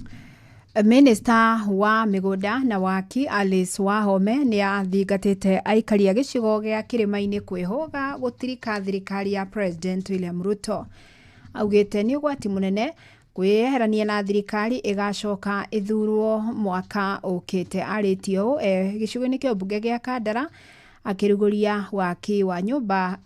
Minista wa mĩgũnda na waki Alice Wahome nĩ athingatĩte aikari a gĩcigo gĩa kĩrĩma-inĩ kwĩhũga gũtirika thirikari ya President William Ruto. Augĩte nĩ ũgwati mũnene Kwĩyeherania na thirikari ĩgacoka ĩthurwo mwaka ũkĩte. Arĩtie ũũ e gĩcigo-inĩ kĩa mbunge gĩa Kandara akĩrugũria waki wa nyũmba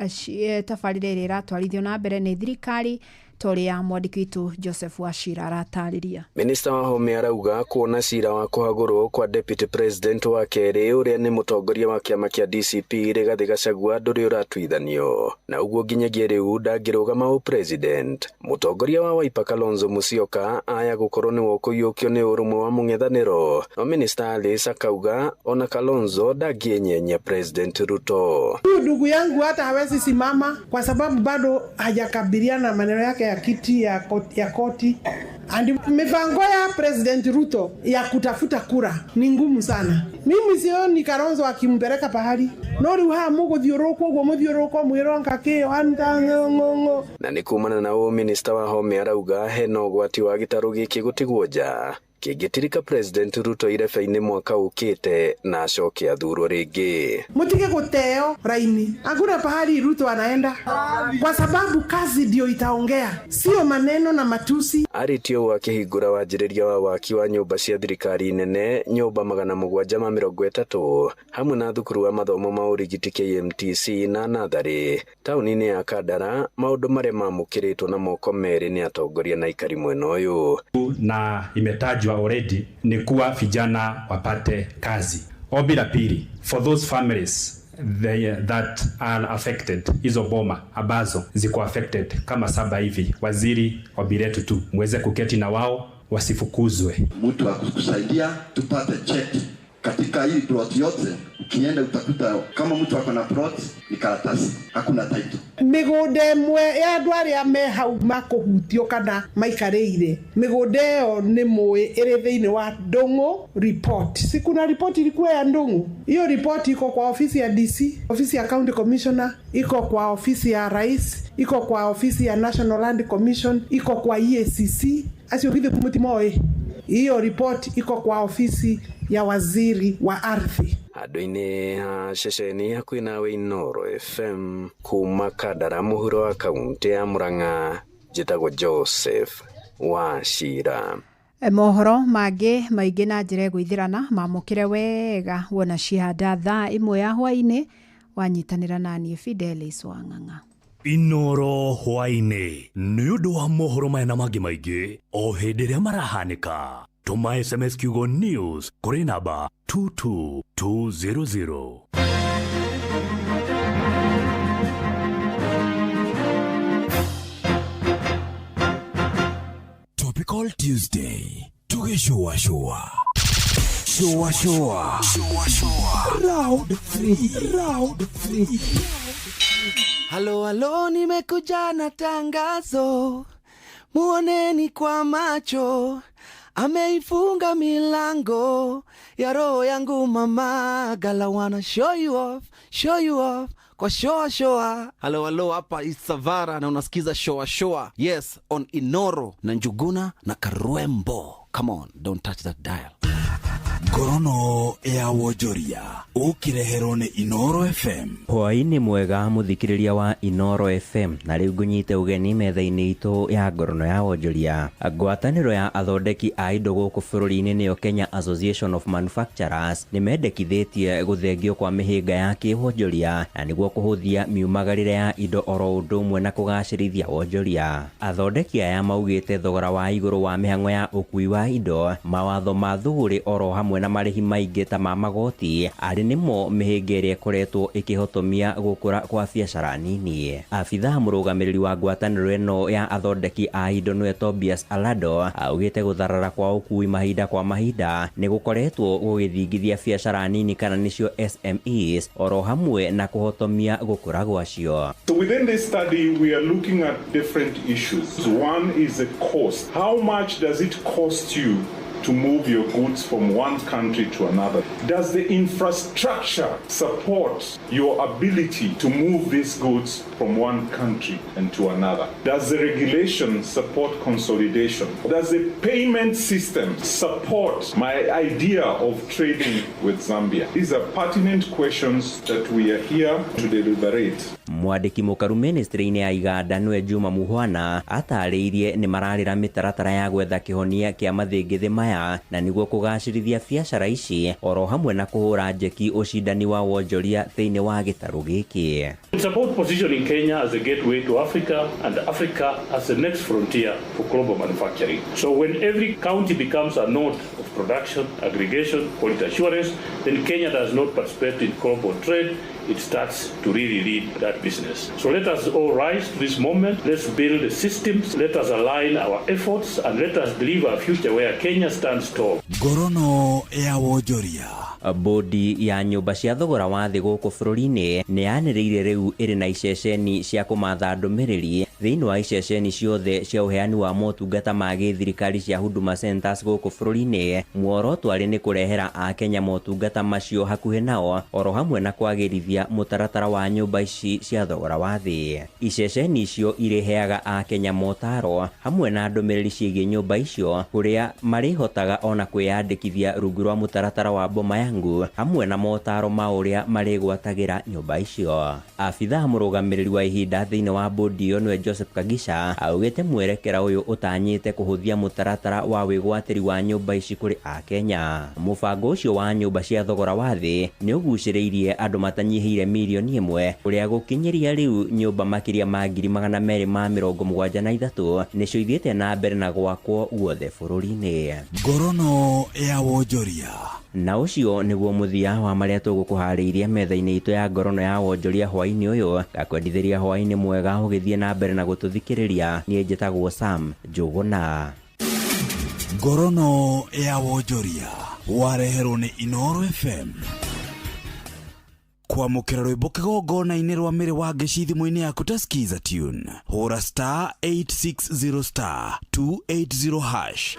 tabarĩra ĩrĩa ĩratwarithio na mbere nĩ thirikari ta ũrĩa mwandĩki witũ Joseph Wachira aratarĩria. Minista Wahome arauga kuona cira wa kũhagũrwo kwa deputy president wa kerĩ ũrĩa nĩ mũtongoria wa kĩama kĩa DCP Rigathĩ Gachagua ndũrĩ ũratuithanio na ũguo nginyagia rĩu ndangĩrũgama ũ president. Mũtongoria wa Wiper Kalonzo Musyoka aya gũkorwo nĩwe ũkũiyũkio nĩ ũrũmwe wa mũng'ethanĩro, no minista Alice akauga ona Kalonzo ndangĩenyenya President Ruto. Huyu ndugu yangu hata hawezi simama kwa sababu bado hajakabiliana maneno yake ya kiti ya koti. And mipango ya President Ruto ya kutafuta kura ni ngumu sana. Mimi sioni Kalonzo akimpeleka pahali. No riu ha muguthiuruka uguo muthiuruka mwironga kio anta ng'ong'o. Na nĩ kumana na ũũ minista Wahome arauga hena ũgwati wa gĩtarũ gĩkĩ gũtigwo nja kĩngĩtirika President Ruto irebe-inĩ mwaka ũkĩte na acoke athurwo rĩngĩ. Mutige guteo raini. Hakuna pahali Ruto anaenda kwa sababu kazi ndio itaongea, sio maneno na matusi. Arĩtie ũũ akĩhingũra wanjĩrĩria wa waki wa nyũmba cia thirikari nene nyũmba 730 hamwe na thukuru wa mathomo ma ũrigiti KMTC na natharĩ taũni-inĩ ya Kandara, maũndũ marĩa mamũkĩrĩtwo na moko merĩ nĩ atongoria na aikari mwena ũyũ. Na imetajwa already ni kuwa vijana wapate kazi. Ombi la pili, for those families that are affected, hizo boma ambazo ziko affected kama 7 hivi, waziri ombi letu tu muweze kuketi na wao wasifukuzwe. Mtu akukusaidia tupate cheti katika hii plot yote. Ukienda utakuta kama mtu ako na plot ni karatasi, hakuna title. Migunda ĩmwe ya andũ arĩa me hau makũhutio kana maikarĩire migunda ĩyo nĩ mũĩ ĩrĩ thĩinĩ wa Ndung'u report. Si kuna report ilikuwa ya Ndung'u? Hiyo report iko kwa ofisi ya DC, ofisi ya county commissioner, iko kwa ofisi ya rais, iko kwa ofisi ya National Land Commission, iko kwa EACC. Acio githĩ mũtimoĩ? Hiyo report iko kwa ofisi ya waziri wa ardhi. Handũ-inĩ ha ceceni hakuhĩ nawe Inooro FM kuma Kandara mũhuro wa kaunti ya Murang'a, njĩtagwo Joseph Wachira. Mohoro mangĩ maingĩ na njĩra ĩgũithĩrana mamũkĩre wega wona cihanda thaa 1 ya hwaĩ-inĩ wanyitanĩra na niĩ Fidelis Wang'ang'a. Inooro hwaĩ-inĩ nĩ ũndũ wa mohoro maya na mangĩ maingĩ o hĩndĩ ĩrĩa marahanĩka. Tũma SMS kiugo news kũrĩ namba 22200. Topical Tuesday tugĩcũacũa shũa shũa round 3 round 3. Halo halo, nimekuja na tangazo, muoneni kwa macho, ameifunga milango ya roho yangu mama. Gala wanna show you off kwa shoa shoa. Halo halo, hapa Isavara na unasikiza shoa shoa. Yes, on Inoro na Njuguna na Karwembo. Come on, don't touch that dial. Ngorono ya wonjoria ũkĩreherwo nĩ Inooro FM. Hwaĩ-inĩ mwega mũthikĩrĩria wa Inooro FM, na rĩu ngũnyite ũgeni metha-inĩ itũ ya ngorono ya wonjoria. Ngwatanĩro ya athondeki a indo gũkũ bũrũri-inĩ nĩyo Kenya Association of Manufacturers nĩ mendekithĩtie gũthengio kwa mĩhĩnga ya kĩwonjoria na nĩguo kũhũthia miumagarĩre ya indo oro ũndũ ũmwe na kũgacĩrithia wonjoria. Athondeki aya maugĩte thogora wa igũrũ wa mĩhang'o ya ũkui wa indo, mawatho ma thũgũrĩ oro hamwe na marĩhi maingĩ ta ma magoti arĩ nĩmo mĩhĩnga ĩrĩa ĩkoretwo ĩkĩhotomia gũkũra kwa biacara nini. Abithaa mũrũgamĩrĩri wa ngwatanĩro ĩno ya athondeki a indo nĩwe Tobias Alado augĩte gũtharara kwa ũkui mahinda kwa mahinda nĩ gũkoretwo gũgĩthingithia biacara nini kana nĩcio SMEs oro hamwe na kũhotomia gũkũra gwacio. So within this study we are looking at different issues. One is the cost. How much does it cost you to move your goods from one country to another? Does the infrastructure support your ability to move these goods from one country and to another? Does the regulation support consolidation? Does the payment system support my idea of trading with Zambia? These are pertinent questions that we are here to deliberate. Mwandĩki mũkaru ministry-inĩ ya iganda nĩwe Juma Muhwana atarĩirie nĩ mararĩra mĩtaratara ya gwetha kĩhonia kĩa mathĩngĩthĩ maya na nĩguo kũgacĩrithia biacara ici oro hamwe na kũhũra njeki ũcindani wa wonjoria thĩinĩ wa gĩtarũ gĩkĩ. It's about positioning Kenya as a gateway to Africa and Africa as the next frontier for global manufacturing. So when every county becomes a node of production, aggregation, quality assurance, then Kenya does not participate in global trade. It starts to really lead that business. So let us all rise to this moment. Let's build the systems. Let us align our efforts and let us deliver a future where Kenya stands tall. Ngorono ya wonjoria. Bodi ya nyũmba cia thogora wa thĩ gũkũ bũrũri-inĩ nĩ yanĩrĩire rĩu ĩrĩ na iceceni cia kũmatha ndũmĩrĩri thĩinĩ wa iceceni ciothe cia ũheani wa motungata ma gĩthirikari cia Huduma Centers gũkũ bũrũri-inĩ. Muoroto arĩ nĩ kũrehera akenya motungata macio hakuhĩ nao oro hamwe na kwagĩrithia mũtaratara wa nyũmba ici cia thogora wa thĩ. Iceceni icio irĩheaga akenya motaro hamwe na ndũmĩrĩri ciĩgiĩ nyũmba icio kũrĩa marĩhotaga ona kwĩyandĩkithia rungu rwa mũtaratara wa Boma Yangu hamwe na motaro ma ũrĩa marĩgwatagĩra nyũmba icio. Abithaa mũrũgamĩrĩri wa ihinda thĩinĩ wa bodi ĩyo nĩwe Joseph Kagisha augĩte mwerekera ũyũ ũtanyĩte kũhũthia mũtaratara wa wĩgwatĩri wa nyũmba ici kũrĩ akenya. Mũbango ũcio wa nyũmba cia thogora wa thĩ nĩ ũgucĩrĩirie andũ matanyihĩire mirioni 1 kũrĩa gũkinyĩria rĩu nyũmba makĩria ma 273 nĩcio ithiĩte na mbere na gwakwo guothe bũrũri-inĩ. Ngorono ya wonjoria. Na ũcio nĩguo mũthia wa marĩa tũgũkũharĩirie metha-inĩ itũ ya ngorono ya wonjoria hwaĩ-inĩ ũyũ. Ngakwendithĩria hwaĩ-inĩ mwega ũgĩthiĩ na mbere na gũtũthikĩrĩria. Niĩ njĩtagwo Sam Njũgũna. Ngorono ya wonjoria wareherwo nĩ Inooro FM. Kwamũkĩra rwĩmbo kĩgongona-inĩ rwa mĩrĩ wa ngeci thimũ-inĩ yaku ta Skiza Tune. Hũra star 860 star 280 hash.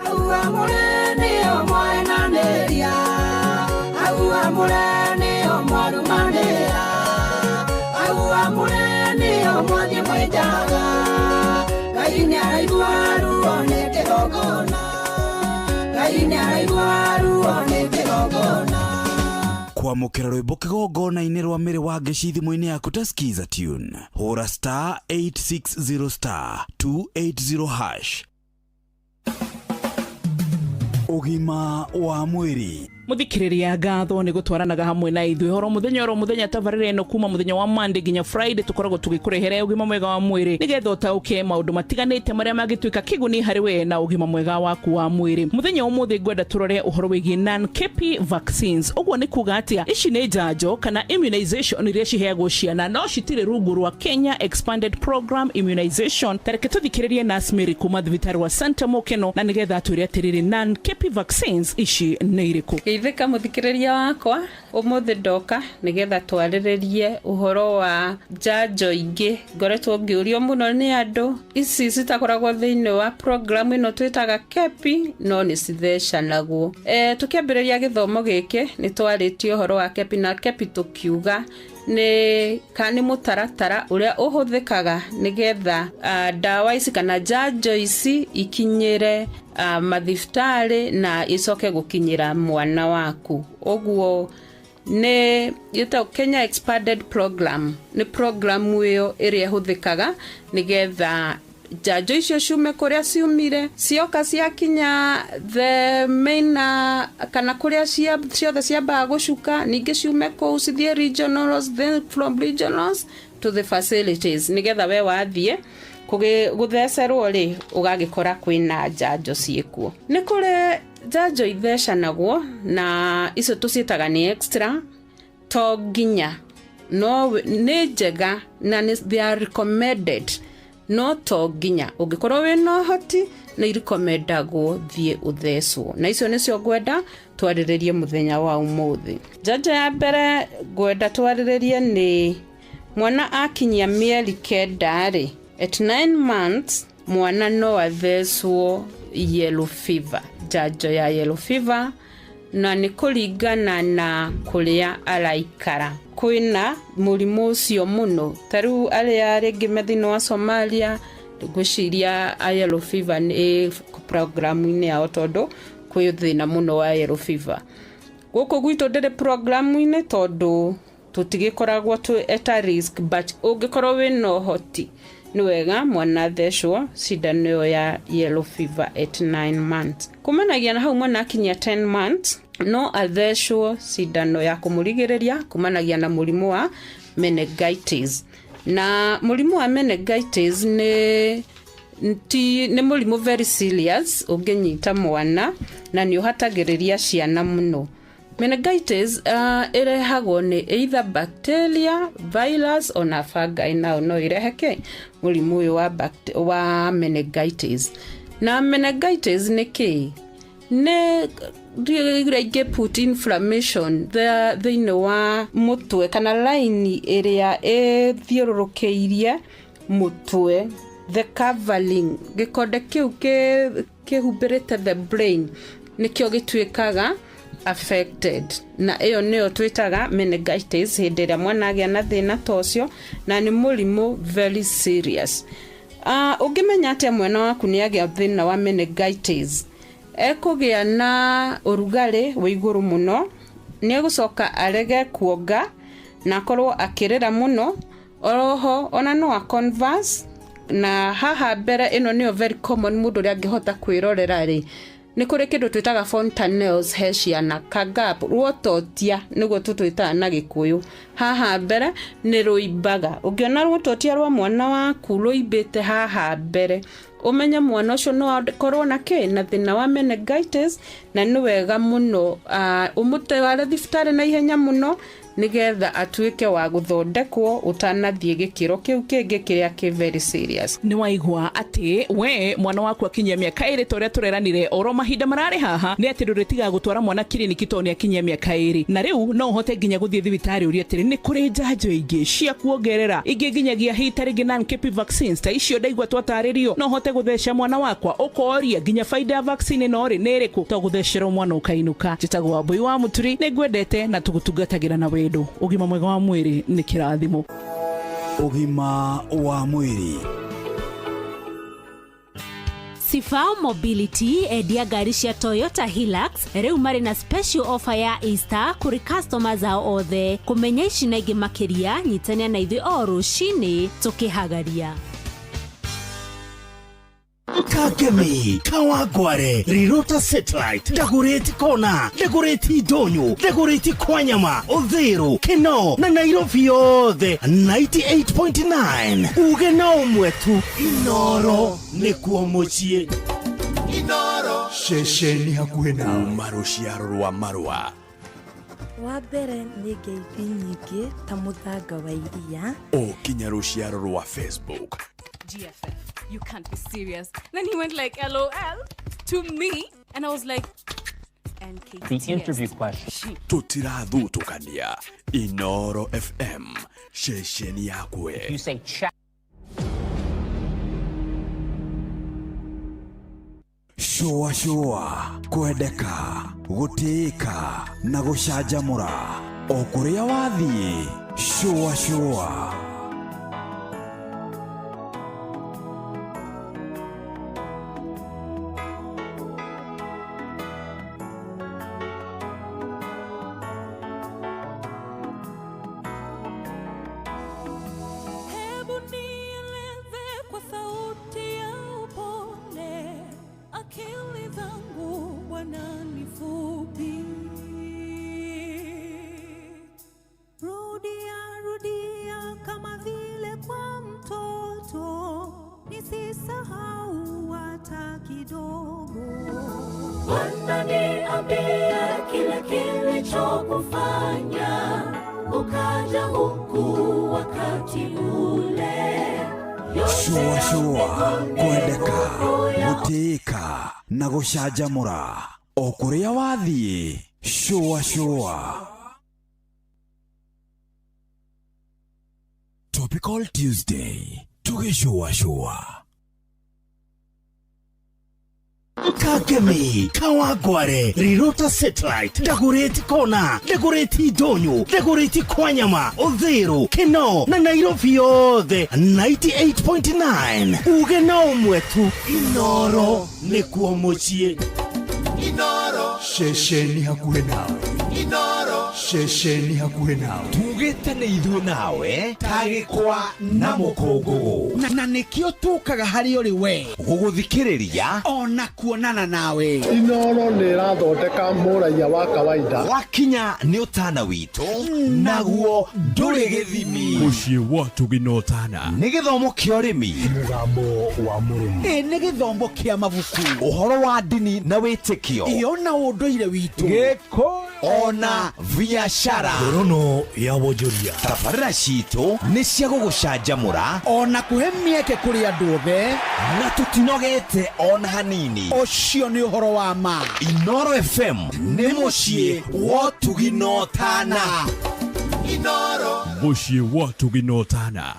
Kwamũkĩra rwĩmbo kĩgongona-inĩ rwa mĩrĩ wa ngeci thimũ-inĩ yaku ta Skiza Tune. Hũra star 860 star 280 hash. Ũgima wa mwĩrĩ. Muthikiriria ngatho ni gutwaranaga hamwe na ithuĩ horo muthenya oro muthenya tabarĩra ĩno kuma muthenya wa Monday nginya Friday tukoragwo tugikurehere ũgima mwega wa mwĩrĩ nigetha ũtaũke maũndũ matiganĩte marĩa mangĩtuĩka kĩguni harĩ we na ũgima mwega waku wa mwĩrĩ. Muthenya ũmũthĩ ngwenda tũrore ũhoro wĩgiĩ non-KP vaccines. Ũguo nĩ kuga atĩa? Ici nĩ njanjo kana immunization iria ciheagwo ciana no citirĩ rungu rwa Kenya Expanded Program Immunization. Tareke tũthikĩrĩrie Nurse Mary kuma thibitarĩ wa Santa Mokeno na nigetha atwĩre atĩrĩrĩ non-KP vaccines ici nĩ irĩkũ. Geithĩka mũthikĩrĩria wakwa ũmũthĩ ndoka nĩgetha twarĩrĩrie ũhoro wa njanjo ingĩ ngoretwo ngĩũrio mũno nĩ andũ. Ici citakoragwo thĩinĩ wa program ĩno twĩtaga KEPI no nĩ cithecanagwo. Tũkĩambĩrĩria gĩthomo gĩkĩ nĩ twarĩtie ũhoro wa KEPI na KEPI tũkiuga nĩ ka nĩ mũtaratara ũrĩa ũhũthĩkaga nĩgetha ndawa ici kana njanjo ici ikinyĩre mathibitarĩ na icoke gũkinyĩra mwana waku. Ũguo nĩ ĩtagwo Kenya Expanded Program. Nĩ programu ĩyo ĩrĩa ĩhũthĩkaga nĩgetha njanjo icio ciume kũrĩa ciumire cioka ciakinya the main kana kũrĩa ciothe ciambaga gũcuka, ningĩ ciume kũu cithiĩ regionals, then from regionals to the facilities nĩgetha we wathiĩ gũthecerwo rĩ ũgagĩkora kwĩna njanjo ciĩkuo. Nĩ kũrĩ njanjo ithecanagwo na icio tũciĩtaga nĩ extra, to nginya no nĩ njega na they are recommended, no to nginya ũngĩkorwo wĩna ũhoti nĩ irekomendagwo thiĩ ũthecwo, na icio nĩcio ngwenda twarĩrĩrie mũthenya wa ũmũthĩ. Njanjo ya mbere ngwenda twarĩrĩrie nĩ mwana akinyia mĩeri 9 rĩ, at 9 months mwana no athecwo yellow fever, njanjo ya yellow fever, na nĩ kũringana na kũrĩa araikara. Kwĩna mũrimũ ũcio mũno, ta rĩu arĩa rĩngĩ me thĩinĩ wa Somalia ngwĩciria a yellow fever nĩ programu-inĩ yao tondũ kwĩ thĩna mũno wa yellow fever. Gũkũ gwitũ ndĩrĩ programu-inĩ tondũ Tũtigĩkoragwo twĩ at a risk, but ũngĩkorwo wĩna ũhoti nĩ wega mwana athecwo cindano ĩyo ya yellow fever at 9 months. Kumanagia na hau mwana akinyia 10 months no athecwo cindano ya kũmũrigĩrĩria kumanagia na mũrimũ wa meningitis. Na mũrimũ wa meningitis nĩ mũrimũ very serious ũngĩnyita mwana na nĩ ũhatagĩrĩria ciana mũno. Meningitis ĩrehagwo nĩ either bacteria, virus ona fungi, nao no irehe kĩ mũrimũ ũyũ wa meningitis. Na meningitis nĩ kĩ? Nĩ rĩngĩ put inflammation thĩinĩ wa mũtwe kana line ĩrĩa ĩthiũrũrũkĩirie mũtwe, the covering, gĩkonde kĩu kĩhumbĩrĩte the brain nĩkĩo gĩtuĩkaga affected, na ĩyo nĩyo twĩtaga meningitis hĩndĩ ĩrĩa mwana agĩa na thĩna ta ũcio, na nĩ mũrimũ very serious. Ũngĩmenya atĩa mwana waku nĩ agĩa thĩna wa meningitis? Ekũgĩa na ũrugarĩ wĩ igũrũ mũno, nĩ egũcoka arege kuonga na akorwo akĩrĩra mũno, oroho ona no a converse. Na haha mbere ĩno nĩyo very common mũndũ ũrĩa angĩhota kwĩrorera rĩ, nĩ kũrĩ kĩndũ twĩtaga fontanelles he ciana, kagap, ruototia nĩguo tũtwĩtaga na Gĩkũyũ. Haha mbere nĩ rũimbaga. Ũngĩona ruototia rwa mwana waku rũimbĩte haha mbere, ũmenye mwana ũcio no akorwo na kĩ na thĩna wa meningitis, na nĩ wega mũno ũmũtware thibitarĩ na ihenya mũno nĩgetha atuĩke wa gũthondekwo ũtanathiĩ gĩkĩro kĩu kĩngĩ kĩrĩa kĩ very serious. Nĩ waigua atĩ we mwana waku akinyia mĩaka ĩrĩ ta ũrĩa tũreranire oro mahinda mararĩ haha, nĩ atĩ ndũrĩtigaga gũtwara mwana kiriniki tondũ nĩ akinyia mĩaka ĩrĩ, na rĩu no ũhote nginya gũthiĩ thibitarĩ ũrie atĩrĩ nĩ kũrĩ njanjo ingĩ cia kuongerera ingĩ nginyagia hita rĩngĩ non-KP vaccines ta icio ndaigua twatarĩrio, no ũhote gũtheca mwana wakwa, ũkoria nginya baida ya vaccine ĩno rĩ nĩ ĩrĩkũ, to gũthecerwo mwana ũkainũka. Njĩtagwo Wambui wa Mũturi, nĩ ngwendete na tũgũtungatagĩra na wendo. Ũgima mwega wa mwĩrĩ nĩ kĩrathimo. Ũgima wa mwĩrĩ. Sifao Mobility endia ngari cia Toyota Hilux rĩu marĩ na special offer ya Easter kũrĩ customers ao othe. Kũmenya ici na ingĩ makĩria, nyitania na ithuĩ o rũcinĩ tũkĩhagaria. Kangemi, Kawangware, Rirota Satellite, Dagoretti Kona, Dagoretti Ndonyo, Dagoretti Kwanyama, Uthiru, Kinoo na Nairobi yothe 98.9. Uge na ũmwe tu, Inoro nĩkuo mũciĩ. Inoro ceceni hakuhĩ nawe, kuma rũciaro rwa marũa. Wa mbere nĩ ngeithi nyingĩ ta mũthanga wa iria, o kinya rũciaro rwa Facebook. GFF, you can't be serious. Then he went like LOL to me, and I was like, NKTS. The interview question. Tutirathutũkania. Inoro FM, ceceni yakwe. You say chat. Shũa shũa, kwendeka, gũtĩĩka na gũcanjamũra o kũrĩa wathiĩ. Shũa shũa. Hebu nieleze kwa sauti ya upole, akili zangu Bwana ni fupi. Rudia rudia kama vile kwa mtoto, nisisahau hata kidogo. Bwana niambie kile kilichokufanya ukaja huku wakati ule. Shũa shũa, kwendeka, gũtĩĩka na gũcanjamũra o kũrĩa wathiĩ. Shũa shũa. Topical Tuesday, tũgĩcũa shũa. Kangemi, Kawangware, Rirota Satellite, Dagoretti Kona, Dagoretti Ndonyo, Dagoretti Kwanyama, Uthiru, Kinoo na Nairobi yothe 98.9. Uge na ũmwe tu, Inoro nĩkuo mũciĩ. Inoro ceceni hakuhĩ nawe. Inoro. Ceceni hakuhĩ nawe. Tugĩte nĩ ithuĩ nawe ta gĩkwa na mũkũngũgũ. Na nĩkĩo tũkaga harĩ ũrĩ we gũgũthikĩrĩria ona kuonana nawe. Inoro nĩ ĩrathondeka mũraiya wa kawaida. Wakinya nĩ ũtana witũ naguo ndũrĩ gĩthimi. Mũciĩ wa Ũtugi na Ũtana. Nĩ gĩthomo kĩa ũrĩmi. Mũgambo wa mũrĩmi. Ĩ nĩ gĩthomo kĩa mabuku. Ũhoro wa ndini na wĩtĩkio. Ĩ ona ũndũire witũ. Gĩkũyũ ona biacara. Ngorono ya wonjoria. Tabarĩra citũ nĩ cia gũgũcanjamũra ona kũhe mĩeke kũrĩ andũ othe. Na tũtinogete ona hanini. Ũcio nĩ ũhoro wa ma. Inoro FM nĩ mũciĩ wa ũtugi na ũtana. Inoro. Mũciĩ wa Ũtugi na Ũtana.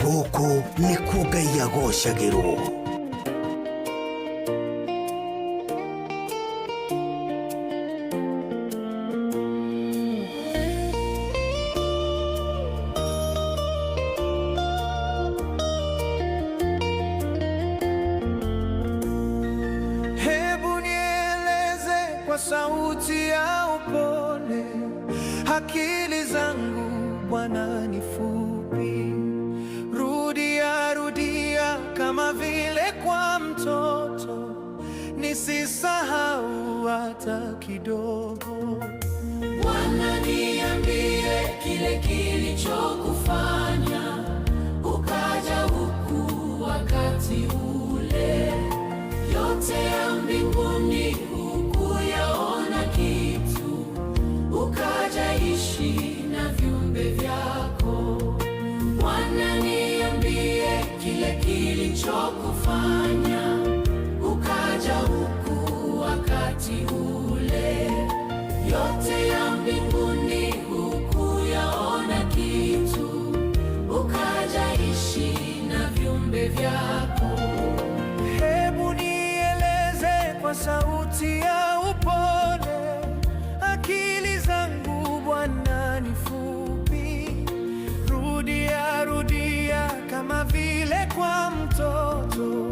Gũkũ nĩkuo Ngai agocagĩrwo. Hebu nieleze kwa sauti ya upole, akili zangu Bwana ni fupi. Rudia rudia kama vile kwa mtoto, nisisahau hata kidogo. Bwana niambie kile kilichokufanya ukaja huku wakati ule. Yote ya mbinguni hukuyaona kitu, ukaja ishi na viumbe vyako. Bwana niambie kile kilichokufanya ukaja huku wakati ule. Yote ya mbinguni hukuyaona kitu, ukaja ishi na viumbe vyako. Hebu nieleze kwa sauti ya upole, akili zangu Bwana ni fupi. Rudia rudia kama vile kwa mtoto,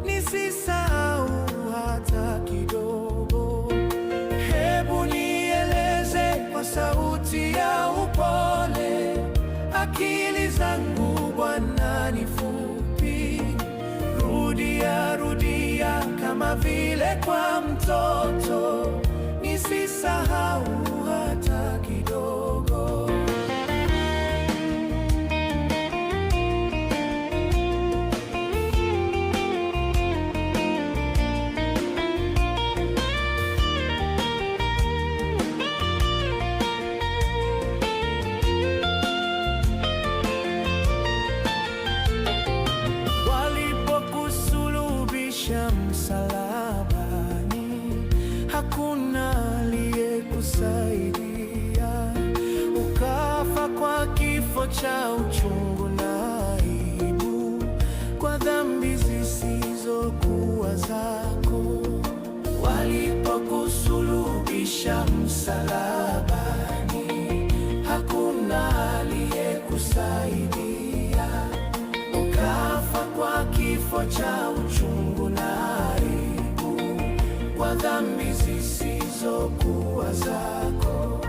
nisisahau hata kidogo. Hebu nieleze kwa sauti ya upole, akili zangu Bwana ni fupi. Rudia rudia kama vile kwa mtoto, nisisahau hata kidogo. Walipokusulubisha msalabani, hakuna aliyekusaidia. Ukafa kwa kifo cha uchungu na aibu, kwa dhambi zisizokuwa zako. Walipokusulubisha msalabani, hakuna aliyekusaidia. Ukafa kwa kifo cha uchungu na aibu, kwa dhambi zisizokuwa zako.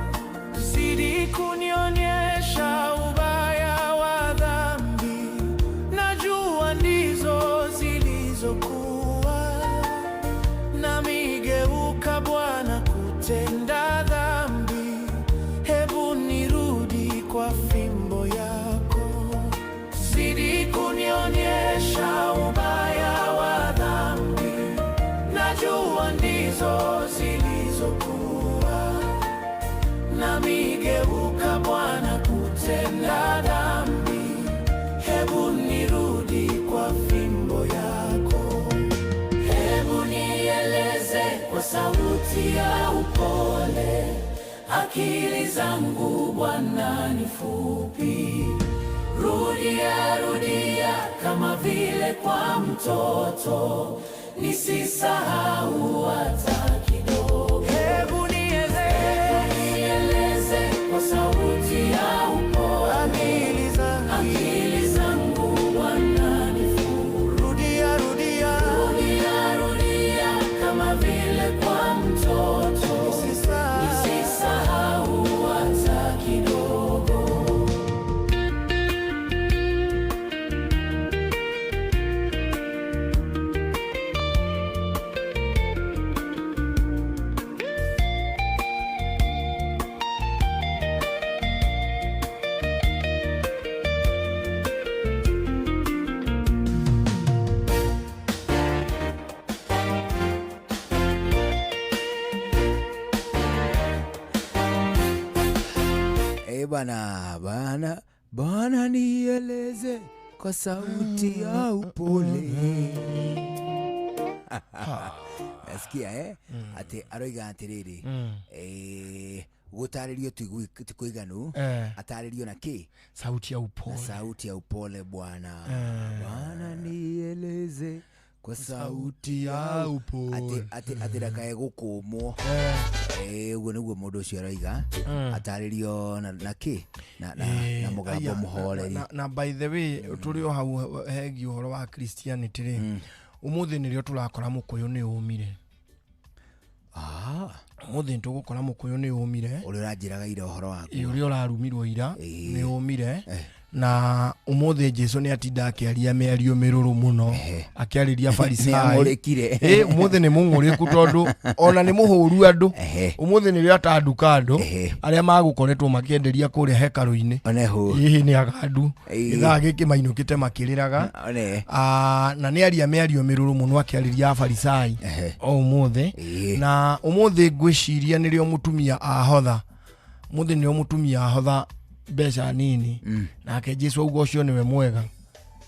Zidi kunionyesha ubaya wa dhambi, najua ndizo zilizokuwa. Nami geuka Bwana kutenda dhambi, hebu nirudi kwa fimbo yako. Zidi kunionyesha ubaya wa dhambi, najua ndizo zilizokuwa. Nami geuka Bwana kutenda sauti ya upole, akili zangu Bwana ni fupi. Rudia, rudia kama vile kwa mtoto, nisisahau hata kidogo. Hebu nieleze kwa sauti ya upole, akili zangu Bwana ni fupi. Rudia, rudia, rudia, rudia kama vile kwa mtoto, nisisahau hata kidogo. Eh, bana bana bana, nieleze kwa sauti ya upole. Nasikia eh ati aroiga atiriri, eh gutaririo ti kuiganu, ataririo na ki sauti ya upole, na sauti ya upole bwana. Eh. Bwana nieleze kwa sauti ya ya upole. Ati ndakae gukumwo. Eh, uguo niguo mundu ucio aroiga, ataririo na ki na mugambo Aya, muhoreri. na by the way, tũrĩ o hau hegiĩ ũhoro wa Christianity rĩ, ũmũthĩ nĩrĩo tũrakora mũkũyũ nĩ ũmire. Ũmũthĩ nĩtũgũkora mũkũyũ nĩ ũmire. Ũrĩa ũranjĩraga ira ũhoro waku. Ĩ, ũrĩa ũrarumirwo ira nĩ ũmire. Na ũmũthĩ Jesu nĩ atinda akĩaria mĩario mĩrũrũ mũno, akĩarĩria Farisai. Nĩang'ũrĩkire. Ĩ, ũmũthĩ nĩ mũng'ũrĩku tondũ ona nĩ mũhũru andũ. Ũmũthĩ nĩrĩo atanduka andũ arĩa magũkoretwo makĩenderia kũrĩa hekarũ-inĩ. Hihi nĩ agandu gĩthaa gĩkĩ mainũkĩte makĩrĩraga. One. Ah, na nĩ aria mĩario mĩrũrũ mũno akĩarĩria Afarisai o ũmũthĩ. Na ũmũthĩ ngwĩciria nĩrĩo mũtumia ahotha, ũmũthĩ nĩrĩo mũtumia ahotha mbeca nini, nake Jesu auga ũcio nĩwe mwega.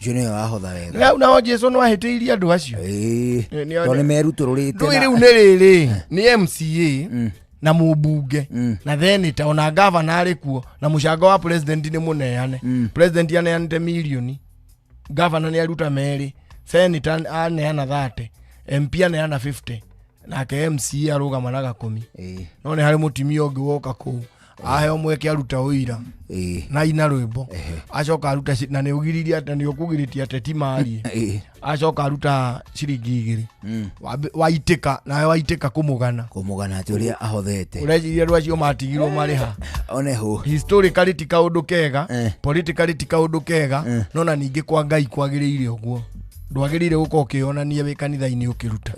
Ũcio nĩwe wahotha wega. Rĩu nao Jesu no ahĩtĩirie andũ acio. Tondũ nĩ merutũrũrĩte. Ndũĩ rĩu nĩ rĩrĩ, nĩ MCA na mũmbunge na theneta ona gavana arĩ kuo, na mũcango wa president nĩ mũneane. President aneanĩte mirioni, gavana nĩ aruta merĩ, senator aneana 30, MP aneana 50, nake MCA arũgama na gakũmi. No nĩ harĩ mũtumia ũngĩ woka kũu aheo mweke aruta ũira na ina rwĩmbo, acoka aruta na nĩ ũgiririe, na nĩ ũkũgirĩtie ateti marie, acoka aruta ciringi 2 waitĩka, nawe waitĩka kũmũgana. Kũmũgana atĩ ũrĩa ahothete. Ũreciria andũ acio matigirwo marĩ ha? Oneho. Historically ti kaũndũ kega, politically ti kaũndũ kega, no na ningĩ kwa Ngai kwagĩrĩire ũguo. Ndwagĩrĩire gũkorwo ũkĩonania wĩ kanitha-inĩ ũkĩruta,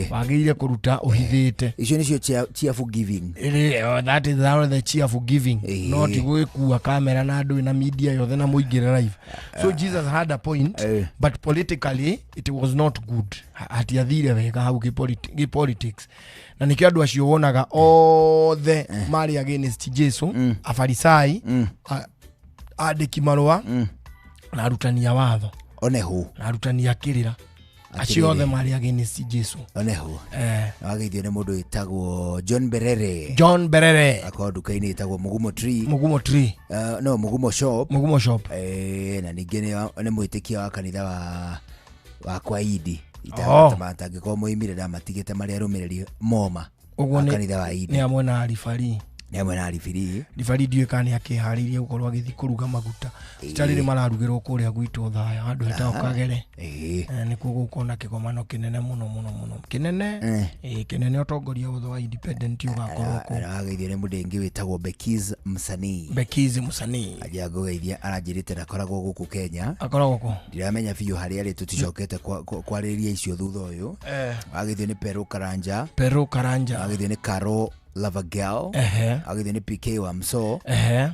wagĩrĩire kũruta ũhithĩte. Icio nĩcio cheerful giving. Ĩrĩ, oh, that is how the cheerful giving. No ti gwĩkua kamera na andũ na media yothe na mũingĩre live. So Jesus had a point, but politically it was not good. Hatiathire wega hau gĩ politics, na nĩkĩo andũ acio wonaga othe marĩ against Jesu, Afarisai, andĩki marũa na arutani a watho. Oneho. Na arutani a kĩrĩra, acio othe marĩ against Jesu. Oneho. Wageithio nĩ mũndũ wĩtagwo John Berere. John Berere. Akorwo nduka-inĩ ĩtagwo Mugumo Tree. Mugumo Tree. No, Mugumo Shop. Mugumo Shop. Na ningĩ nĩ mwĩtĩkia wa kanitha wa kwa Idi. Oh. Matangĩkorwo moimire ndamatigĩte marĩ arũmĩrĩri moma Ũguo wa kanitha wa Idi. nĩ amwe na aribari. Nĩ amwe na aribiri. Ribari ndiũĩ kana nĩ akĩharĩirie gũkorwo agĩthiĩ kũruga maguta. Citarĩrĩ mararugĩrwo kũrĩa gwitũ Thaya, handũ hetagwo Kagere. Nĩkuo gũkorwo na kĩgomano kĩnene mũno mũno mũno kĩnene. Kĩnene, ũtongoria wothe wa independent ũgakorwo kũu. Wageithio nĩ mũndũ ũngĩ wĩtagwo Bekiz Msanii. Bekiz Msanii. Anjia ngũgeithia, aranjĩrĩte ndakoragwo gũkũ Kenya. Akoragwo kũ? Ndiramenya biũ harĩa arĩ, tũticokete kwarĩrĩria icio thutha ũyũ. Wageithio nĩ Peru Karanja. Peru Karanja. Wageithio nĩ Karo Lavagel. Wageithio nĩ PK wa Mso.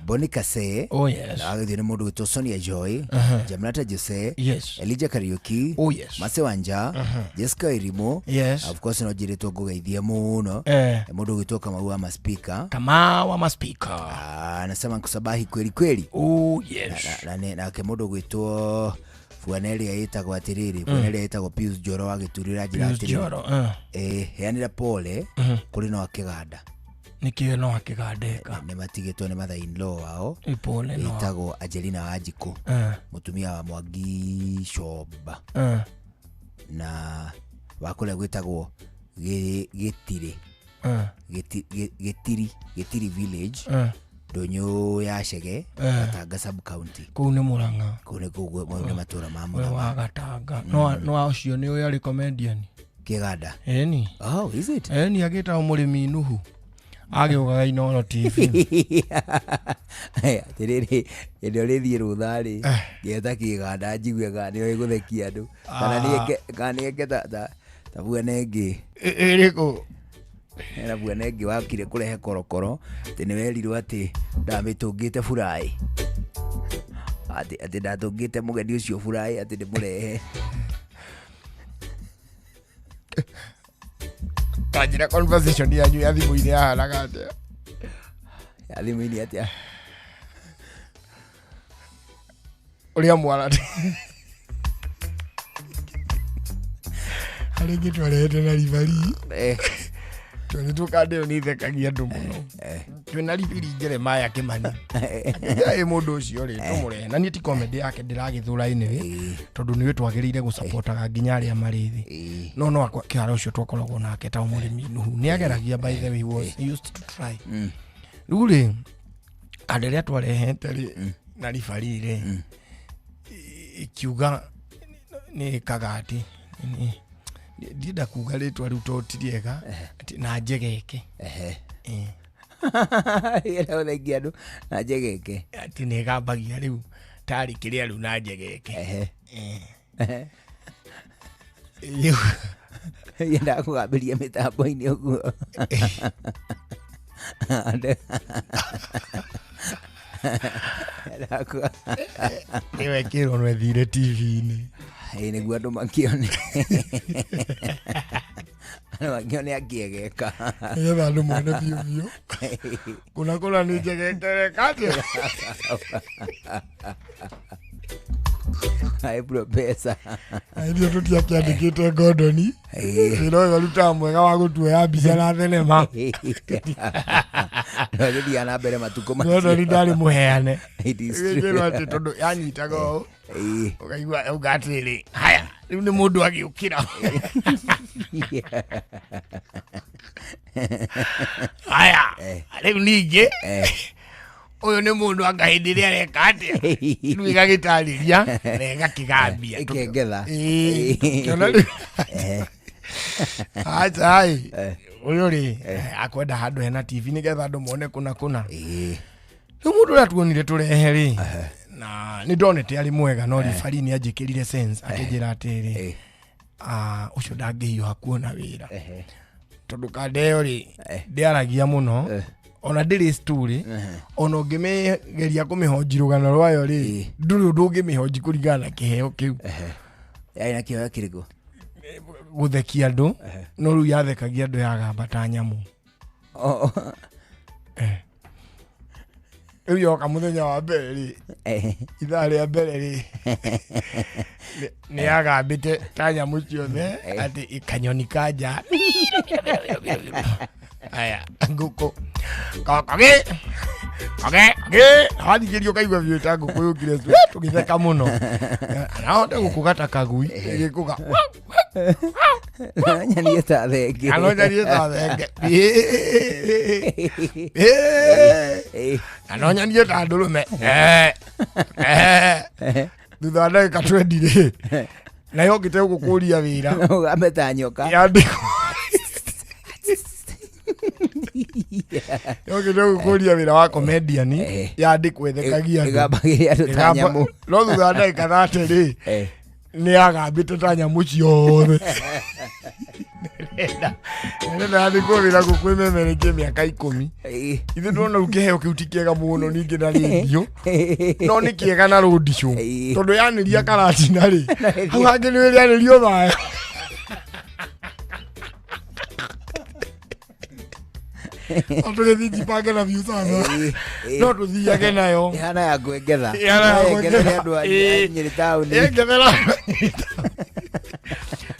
Boni Kase. Oh, yes. Wageithio nĩ mũndũ wĩtwo Sonia Joy. Jamnata Jose. Yes. Elijah Kariuki. Oh, yes. Mase Wanja. Jessica Irimo. Yes. Of course no njĩrĩtwo ngũgeithie mũno. Mũndũ ũgwĩtwo Kamau wa Maspika. Kamau wa Maspika. Anasema nkusabahi kweli kweli. Oh, yes. Nake mũndũ ũgwĩtwo Bwana ĩrĩa ĩtagwo atĩrĩrĩ, bwana ĩrĩa ĩtagwo Pius Njoro wa Gĩturi ũranjĩra Pius atĩrĩrĩ, Njoro, heanĩra pole kũrĩ no akĩganda. Nĩkĩo no akĩgandeka. Nĩ matigĩtwo nĩ mother in law wao. Ĩ, pole no. Ĩtagwo Angelina Wanjikũ, mũtumia wa Mwangi Comba, na wa kũrĩa gwĩtagwo Gĩtirĩ, Gĩtiri, Gĩtiri village, ndũnyũ ya Chege, Gatanga sub county. Kũu nĩ Mũrang'a. Kũu nĩ kũu mau nĩ matũra ma We Mũrang'a. Wa Gatanga. No ũcio nĩ ũyũ arĩ comedian. Kĩganda. Ĩni. Oh, is it? Ĩni, agĩtagwo mũrĩmi Nuhu. Agĩũkaga Inooro TV. Atĩrĩrĩ, hĩndĩ ĩrĩa ũrĩthiĩ rũtha rĩ, ngeta kĩganda njigue kana nĩoĩ gũthekia andũ, kana kana nĩeke ta bwana ĩngĩ. Ĩrĩkũ? Hena bwana ĩngĩ wakire kũrehe korokoro atĩ nĩ werirwo atĩ ndamĩtũngĩte buraĩ, atĩ ndatũngĩte mũgeni ũcio buraĩ atĩ ndĩmũrehe. Kanjĩra conversation yanyu ya thimũ-inĩ yahanaga atĩa? Ya thimũ-inĩ atĩa? Ũrĩa mwana harĩ ingĩ twarehete na ribari. Twathiĩ tũkande ĩyo nĩ ithekagia andũ mũno. Twĩna ribiri Jeremiah Kĩmani. Akĩnjĩra, ĩ mũndũ ũcio rĩ, tũmũrehe. Na niĩ ti comedy yake ndĩragĩthũra anyway, tondũ nĩwe twagĩrĩire gũsupportaga nginya arĩa marĩ thĩ. No akwa kĩharo ũcio twakoragwo nake ta mũrĩmi Nuhu. Nĩ ageragia, by the way, he used to try. Rĩu rĩ, kanda ĩrĩa twarehete rĩ, na ribari rĩ, ikiuga nĩ kagati. Ndienda kuga rĩtwa rĩu tondũ ti rĩega, atĩ na njegeke. Ĩrĩa ũthengia andũ na njegeke. Atĩ nĩ ĩgambagia rĩu tarĩ kĩrĩa rĩu na njegeke. Rĩu Yendaga kũgambĩria mĩtambo-inĩ ũguo. Ĩyo ĩkĩrwo no ĩthire TV-inĩ. Ĩĩ, nĩguo andũ makĩone. Andũ makĩone akĩegeka. Nĩgetha andũ mone biũ biũ. Kũna kũna nĩ njegekereka atĩa? Ai, professor. Ithuĩ tũtiakĩandĩkĩte Gordon. Wĩra ũyũ arutaga mwega wa gũtuoya mbica na thenema. No gĩthiaga na mbere matukũ macio. Gordon ndarĩ mũheane. It is true. Ĩkĩrwo atĩ tondũ yanyitaga ũũ. Ũkaigua auga atĩrĩrĩ, haya, rĩu nĩ mũndũ agĩũkĩra. Haya, rĩu ningĩ ũyũ nĩ mũndũ anga hĩndĩ ĩrĩa areka atĩa, rĩu ĩgagĩtarĩria na ĩgakĩgambia. Ĩkengetha. Ĩĩ, tũkĩona rĩu. Aca ĩ, ũyũ rĩ akwenda handũ hena TV nĩgetha andũ mone kũna kũna. Rĩu mũndũ ũrĩa tuonire tũrehe rĩ, na nĩ ndonete arĩ mwega, no ribari nĩ anjĩkĩrire sense akĩnjĩra atĩrĩrĩ, ũcio ndangĩhiũha kuona wĩra tondũ kanda ĩyo rĩ ndĩaragia mũno, ona ndĩrĩ story, ona ũngĩmĩgeria kũmĩhonji rũgano rwayo rĩ, ndũrĩ ũndũ ũngĩmĩhonji kũringana na kĩheo kĩu. Yarĩ na kĩheo kĩrĩkũ? Gũthekia andũ, no rĩu yathekagia andũ yagamba ta nyamũ. Rĩu yoka mũthenya wa mbere rĩ, ithaa rĩa mbere rĩ, nĩ yagambĩte ta nyamũ ciothe atĩ kanyoni ka nja. Aya, ngũkũ. Kage, kage, kage. Wathikĩria ũkaigua biũ ta ngũkũ yũkire tũgĩtheka mũno. Nahota gũkũga ta kagui, ĩgĩkũga. Nyanie ta thenge. Ano nyanie ta thenge. Ano nyanie ta ndũrũme. Thutha wa ndagĩka 20 rĩ, na yokĩte gũkũria wĩra. Ũgambe ta nyoka. Yandĩkwo. Yokĩte gũkũria wĩra wa comedian, yandĩkwo ĩthekagia andũ. Ĩgambagĩria andũ ta nyamũ. No thutha wa ndagĩka 30 rĩ, nĩ yagambĩte ta nyamũ ciothe. Nĩrenda yandĩkwo wĩra gũkwĩmemerekie mĩaka 10. Ithuĩ tuona rĩu kĩheo kĩu ti kĩega mũno ningĩ na rĩndiũ, no nĩ kĩega na road show. Tondũ yanĩria karatina rĩ, hau hangĩ nĩ wĩrĩanĩrio thayũ. No tũgĩthiĩ njipange na biũ sasa no tũthiage nayo Ĩhana ya kwengetha. Ĩhana ya No yengethere kwengetha. andũ a Ĩĩ. Nyĩrĩ taũni. Ĩngethera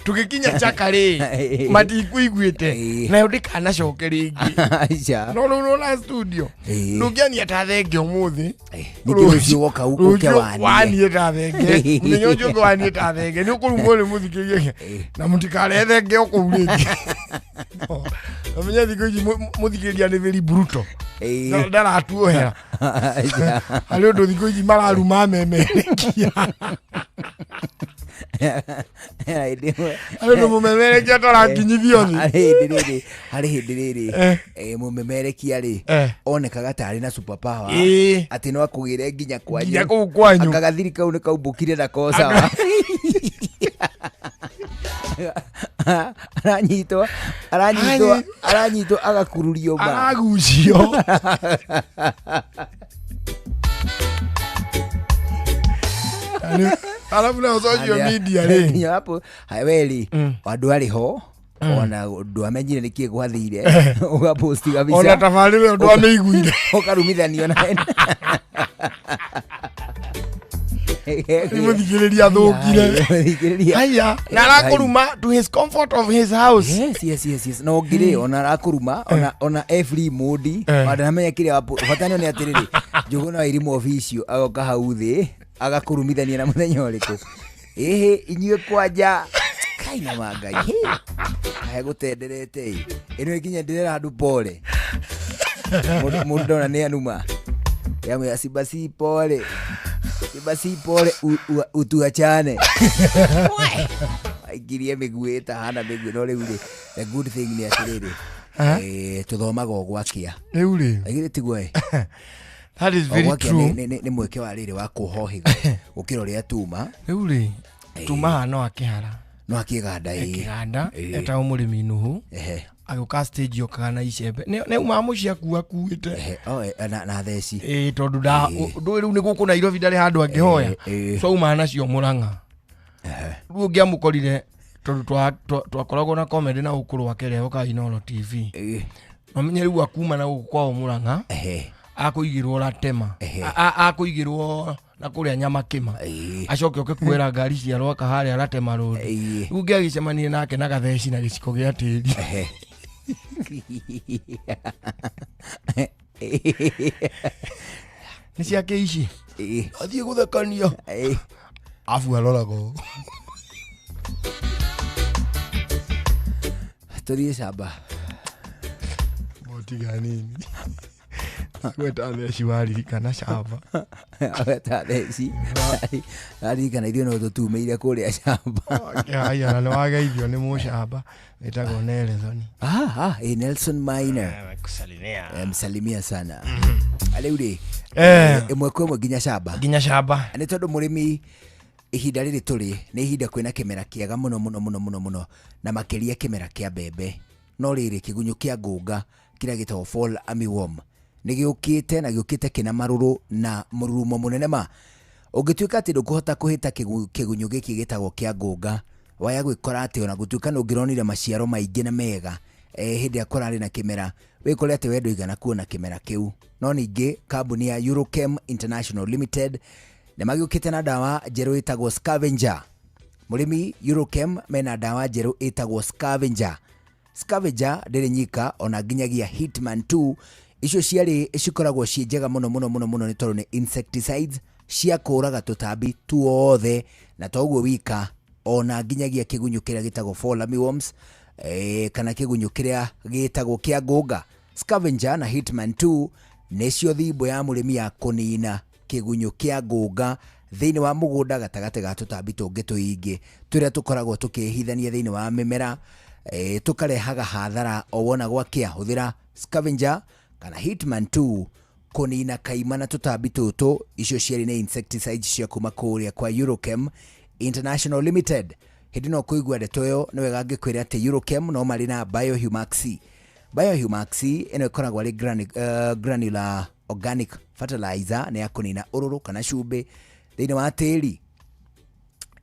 tũgĩkinya chaka rĩ matikuiguĩte nayo ndĩkanacoke rĩngĩ Aca. no rĩu nona studio Ĩĩ. ndũngĩania ta thenge ũmũthĩ Ningĩ rũciũ woka ũke Rũciũ wanie. wanie ta thenge mũthenya ũcio ũngĩ wanie ta thenge nĩ ũkũrumwo nĩ mũthikĩrĩria na mũtikarehe thenge o kũu rĩngĩ menye thikũ ici mũthikĩrĩria nĩ very brutal ndaratuohera harĩ ũndũ thikũ ici mararuma memerekia harĩ ũndũ mũmemerekia atarakinyithio thĩ harĩ hĩndĩ rĩrĩ harĩ hĩndĩ rĩrĩ Eh. eh, mũmemerekia rĩ Eh. onekaga tarĩ na superpower Ĩĩ. atĩ no akũgĩre nginya kwanyu Nginya kũu kwanyu. Anga gathiri kau nĩ kaumbũkire na kocawa aranyitwo aranyitwo Anyi- aranyitwo agakururio ma Aragucio. Alafu na social media rĩ nginya hapo weri andũ arĩ ho ona ndwamenyire nĩkĩ gwathire ũgaposti kabica Ona tabarĩra ĩyo ndwamĩiguire. ũkarumithanio na Mũthikĩrĩria athũkire. Mũthikĩrĩria. Haya, na arakũruma to his comfort of his house. Yes, yes, yes, yes. Na ũngĩ rĩ ona arakũruma ona ona every modi ona ndamenya kĩrĩa bata nĩ one atĩrĩrĩ Njũgũna wa Irimũ official agoka hau thĩ agakũrumithania na mũthenya ũrĩkũ ĩhĩ inyuĩ kwanja kai na mangai kahe gũtenderete ĩ ĩno nginya ndĩrera andũ pole Mũndũ mũndũ ndona nĩ anuma yamwĩra sibasi pole sibasi pole utuachane aingirie mĩguĩ ĩtahana mĩguĩ no rĩu rĩ the good thing nĩ atĩrĩrĩ eh, tũthomaga o gwakĩa Rĩu rĩ githĩ tiguo ĩ That is O very gwakĩa true. nĩ mweke wa rĩrĩ wa kũhohĩga gũkĩra ũrĩa tuma Rĩu rĩ tuma haha no akĩhara no akĩganda ĩ kĩganda Ĩĩ. etagwo mũrĩmi Nuhu Ehe. agĩũka stage okaga na icembe nĩ umaga mũciĩ akuakuĩte Ehe, oh, eh, na theci ĩĩ tondũ nda ndũĩ rĩu nĩ gũkũ Nairobi ndarĩ handũ angĩhoya so aumaga nacio Mũrang'a rĩu ũngĩamũkorire tondũ twakoragwo na comedy na gũkũ rwake rehoka Inooro TV nomenye rĩu akuma na gũkũ kwao Mũrang'a akũigĩrwo ratema akũigĩrwo na kũrĩa nyamakĩma acoke oke kuoera ngari cia rwaka harĩa ratema road rĩu ũngĩagĩcemanie nake na gatheci na gĩciko gĩa tĩri nĩ ciake ici athiĩ gũthekania abu aroraga ũũ. Tũthiĩ camba Motiga nini gweta theci waririkana camba gweta theci aririkana ithuĩ no tũtumĩire kũrĩa camba haya na nĩ wageithio nĩ mũcamba wĩtagwo Nelson Ah, ah, eh, Nelson Maina kusalimia Eh, msalimia sana rĩu rĩ Eh. ĩmwe kwa ĩmwe nginya camba nginya camba nĩ tondũ mũrĩmi ihinda rĩrĩ tũrĩ nĩ ihinda kwĩna kĩmera kĩega mũno mũno mũno mũno mũno na makĩria kĩmera kĩa mbembe no rĩrĩ kĩgunyũ kĩa ngũnga kĩrĩa gĩtagwo fall armyworm nĩ gĩũkĩte na gĩũkĩte kĩna marũrũ na mũrurumo mũnene ma ũngĩtuĩka atĩ ndũkũhota kũhĩta kĩgunyũ gĩkĩ gĩtagwo kĩa ngũnga waya gwĩkora atĩ ona gũtuĩka nĩ ũngĩronire maciaro maingĩ na mega eh, hĩndĩ ĩrĩa kũrarĩ na kĩmera wĩkore atĩ we ndũigana kuona kĩmera kĩu no ningĩ kambuni ya Eurochem International Limited nĩ magĩũkĩte na ndawa njerũ ĩtagwo Scavenger mũrĩmi Eurochem mena ndawa njerũ ĩtagwo Scavenger Scavenger ndĩrĩ nyika ona nginyagia Hitman 2 icio ciarĩ cikoragwo ciĩ njega mũno mũno mũno mũno nĩ tondũ nĩ insecticides cia kũraga tũtambi tuothe na toguo wika ona nginyagia kĩgunyũ kĩrĩa gĩtagwo fall armyworms eh, kana kĩgunyũ kĩrĩa gĩtagwo kĩa ngũnga Scavenger na Hitman 2 nĩcio thimbo ya mũrĩmi ya kũnina kĩgunyũ kĩa ngũnga thĩinĩ wa mũgũnda gatagatĩ ga tũtambi tũngĩ tũingĩ tũrĩa tũkoragwo tũkĩhithania thĩinĩ wa mĩmera e, tũkarehaga hathara o wona gwakĩa hũthĩra scavenger kana Hitman 2 kũnina kaima na tũtambi tũtũ icio cierĩ nĩ insecticides cia kuma kũrĩa kwa Eurochem International Limited hĩndĩ no kũigua ndeto ĩyo nĩ wega ngĩkwĩra atĩ Eurochem no marĩ na Biohumax Biohumax ĩno ĩkoragwo arĩ granular organic fertilizer nĩ ya kũnina ũrũrũ kana cumbĩ thĩinĩ wa tĩri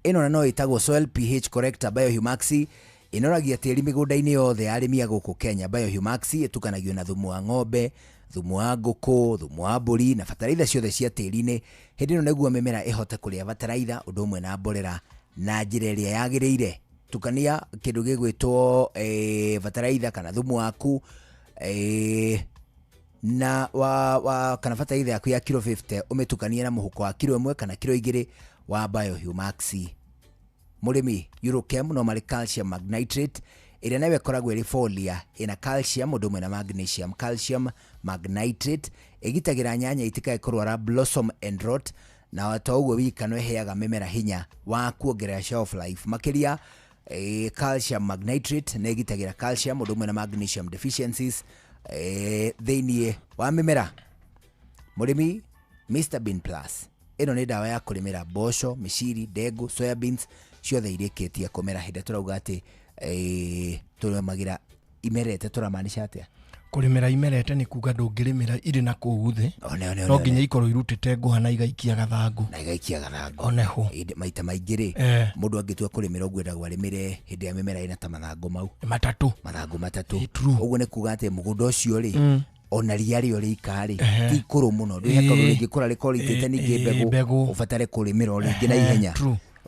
ĩno na no ĩtagwo soil pH corrector Biohumax Ĩnoragia tĩri mĩgũnda-inĩ yothe ya arĩmi a gũkũ Kenya. Biohumax ĩtukanagio na thumu wa ng'ombe, thumu wa ngũkũ, thumu wa mbũri na bataraitha ciothe cia tĩri-inĩ. Hĩndĩ ĩno nĩguo mĩmera ĩhote kũrĩa bataraitha ũndũ ũmwe na mborera na njĩra ĩrĩa yagĩrĩire. Tukania kĩndũ gĩgwĩtwo bataraitha kana thumu waku na wa kana bataraitha yaku ya kiro 50 ũmĩtukanie na mũhuko wa kiro 1 kana kiro 2 wa Biohumax. Mũrĩmi, Eurochem no marĩ calcium magnitrate ĩrĩa nayo ĩkoragwo ĩrĩ folia ĩna calcium ũndũ ũmwe na magnesium. Calcium magnitrate ĩgitagĩra nyanya itikae kũrwara blossom and rot, na to ũguo wika no ĩheaga mĩmera hinya wa kuongerera shelf life makĩria. Calcium magnitrate nĩ ĩgitagĩra calcium ũndũ ũmwe na magnesium deficiencies thĩiniĩ wa mĩmera. Mũrĩmi, Mr Bean Plus ĩno nĩ ndawa ya kũrĩmĩra mboco, mĩciri, ndengũ, soya beans ciothe irĩkĩtie kũmera. Hĩndĩ tũrauga atĩ tũrĩmagĩra imerete, tũramaanisha atĩa? Kũrĩmĩra imerete nĩ kuga ndũngĩrĩmĩra irĩ na kũu thĩ, One, no nginya ikorwo irutĩte ngũha na igaikia gathangũ. Na igaikia gathangũ oneho. Maita maingĩ rĩ, mũndũ angĩtua kũrĩmĩra ũguo endagwo arĩmĩre hĩndĩ ya mĩmera ĩna ta mathangũ mau matatũ, mathangũ matatũ. Ũguo nĩ kuga atĩ mũgũnda ũcio rĩ, ona ria rĩo rĩika rĩ, ti ikũrũ mũno, ndwĩhaka rĩngĩkũra rĩkorwo rĩitĩte ningĩ mbegũ ũbatare kũrĩmĩra o rĩngĩ na ihenya.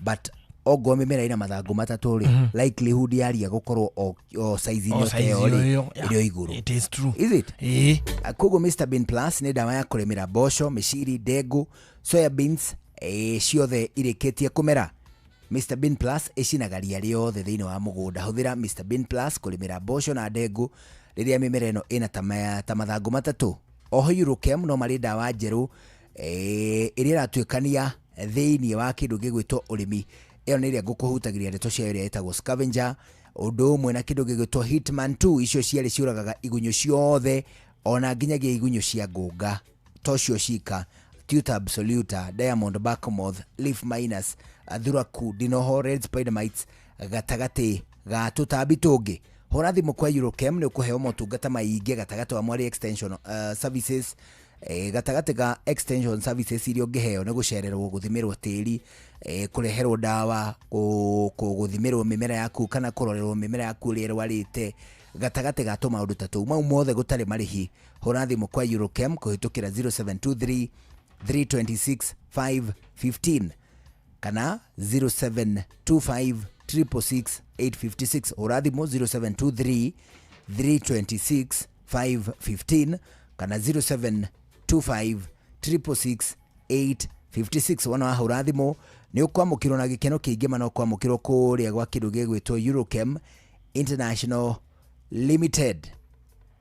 But ongorwo mĩmera ĩna mathangũ matatũ rĩ, likelihood ya ria gũkorwo o size-inĩ O size ĩyo rĩ, ĩyo, yeah. ĩrĩ o igũrũ. It is true. Is it? Koguo Mr Bean Plus nĩ ndawa ya kũrĩmĩra mboco, mĩciri, ndengũ, soya beans ciothe irĩkĩtie kũmera. Mr Bean Plus ĩcinaga ria rĩothe thĩinĩ wa mũgũnda. Hũthĩra Mr Bean Plus kũrĩmĩra mboco na ndengũ rĩrĩa mĩmera ĩno ĩna ta mathangũ matatũ. Oho Eurochem no marĩ ndawa njerũ ĩrĩa ĩratuĩkania thĩinĩ wa kĩndũ gĩgwĩtwo ũrĩmi. Ĩyo nĩ ĩrĩa ngũkũhutagĩria ndeto ciayo ĩrĩa ĩtagwo scavenger, ũndũ ũmwe na kĩndũ gĩgwĩtwo Hitman 2. Icio cierĩ ciũragaga igunyũ ciothe ona nginyagia igunyũ cia ngũnga, tocio cika, Tuta absoluta, diamond backmoth, leaf minus, thuraku, dinoho, red spider mites, gatagatĩ ga tũtambi tũngĩ. Hũra thimũ kwa Eurochem nĩ ũkũheo motungata maingĩ gatagatĩ wa mwari extension services. Gatagatĩ ga extension services iria ũngĩheo nĩ gũcererwo, gũthimĩrwo tĩri, kũreherwo ndawa, gũthimĩrwo mĩmera yaku kana kũrorerwo mĩmera yaku ĩrĩa ĩrwarĩte, gatagatĩ ga tũmaũndũ ta tũu mau mothe gũtarĩ marĩhi. Hũra thimũ kwa Eurochem kũhĩtũkĩra 0723 326 515 kana 0725 666 856. Hũra thimũ 0723 326 515 kana 0725 666 856. Wona wahũra thimũ nĩ ũkwamũkĩrwo na gĩkeno kĩingĩ ma, no kwamũkĩrwo kũrĩa gwa kĩndũ gĩgwĩtwo Eurochem International Limited.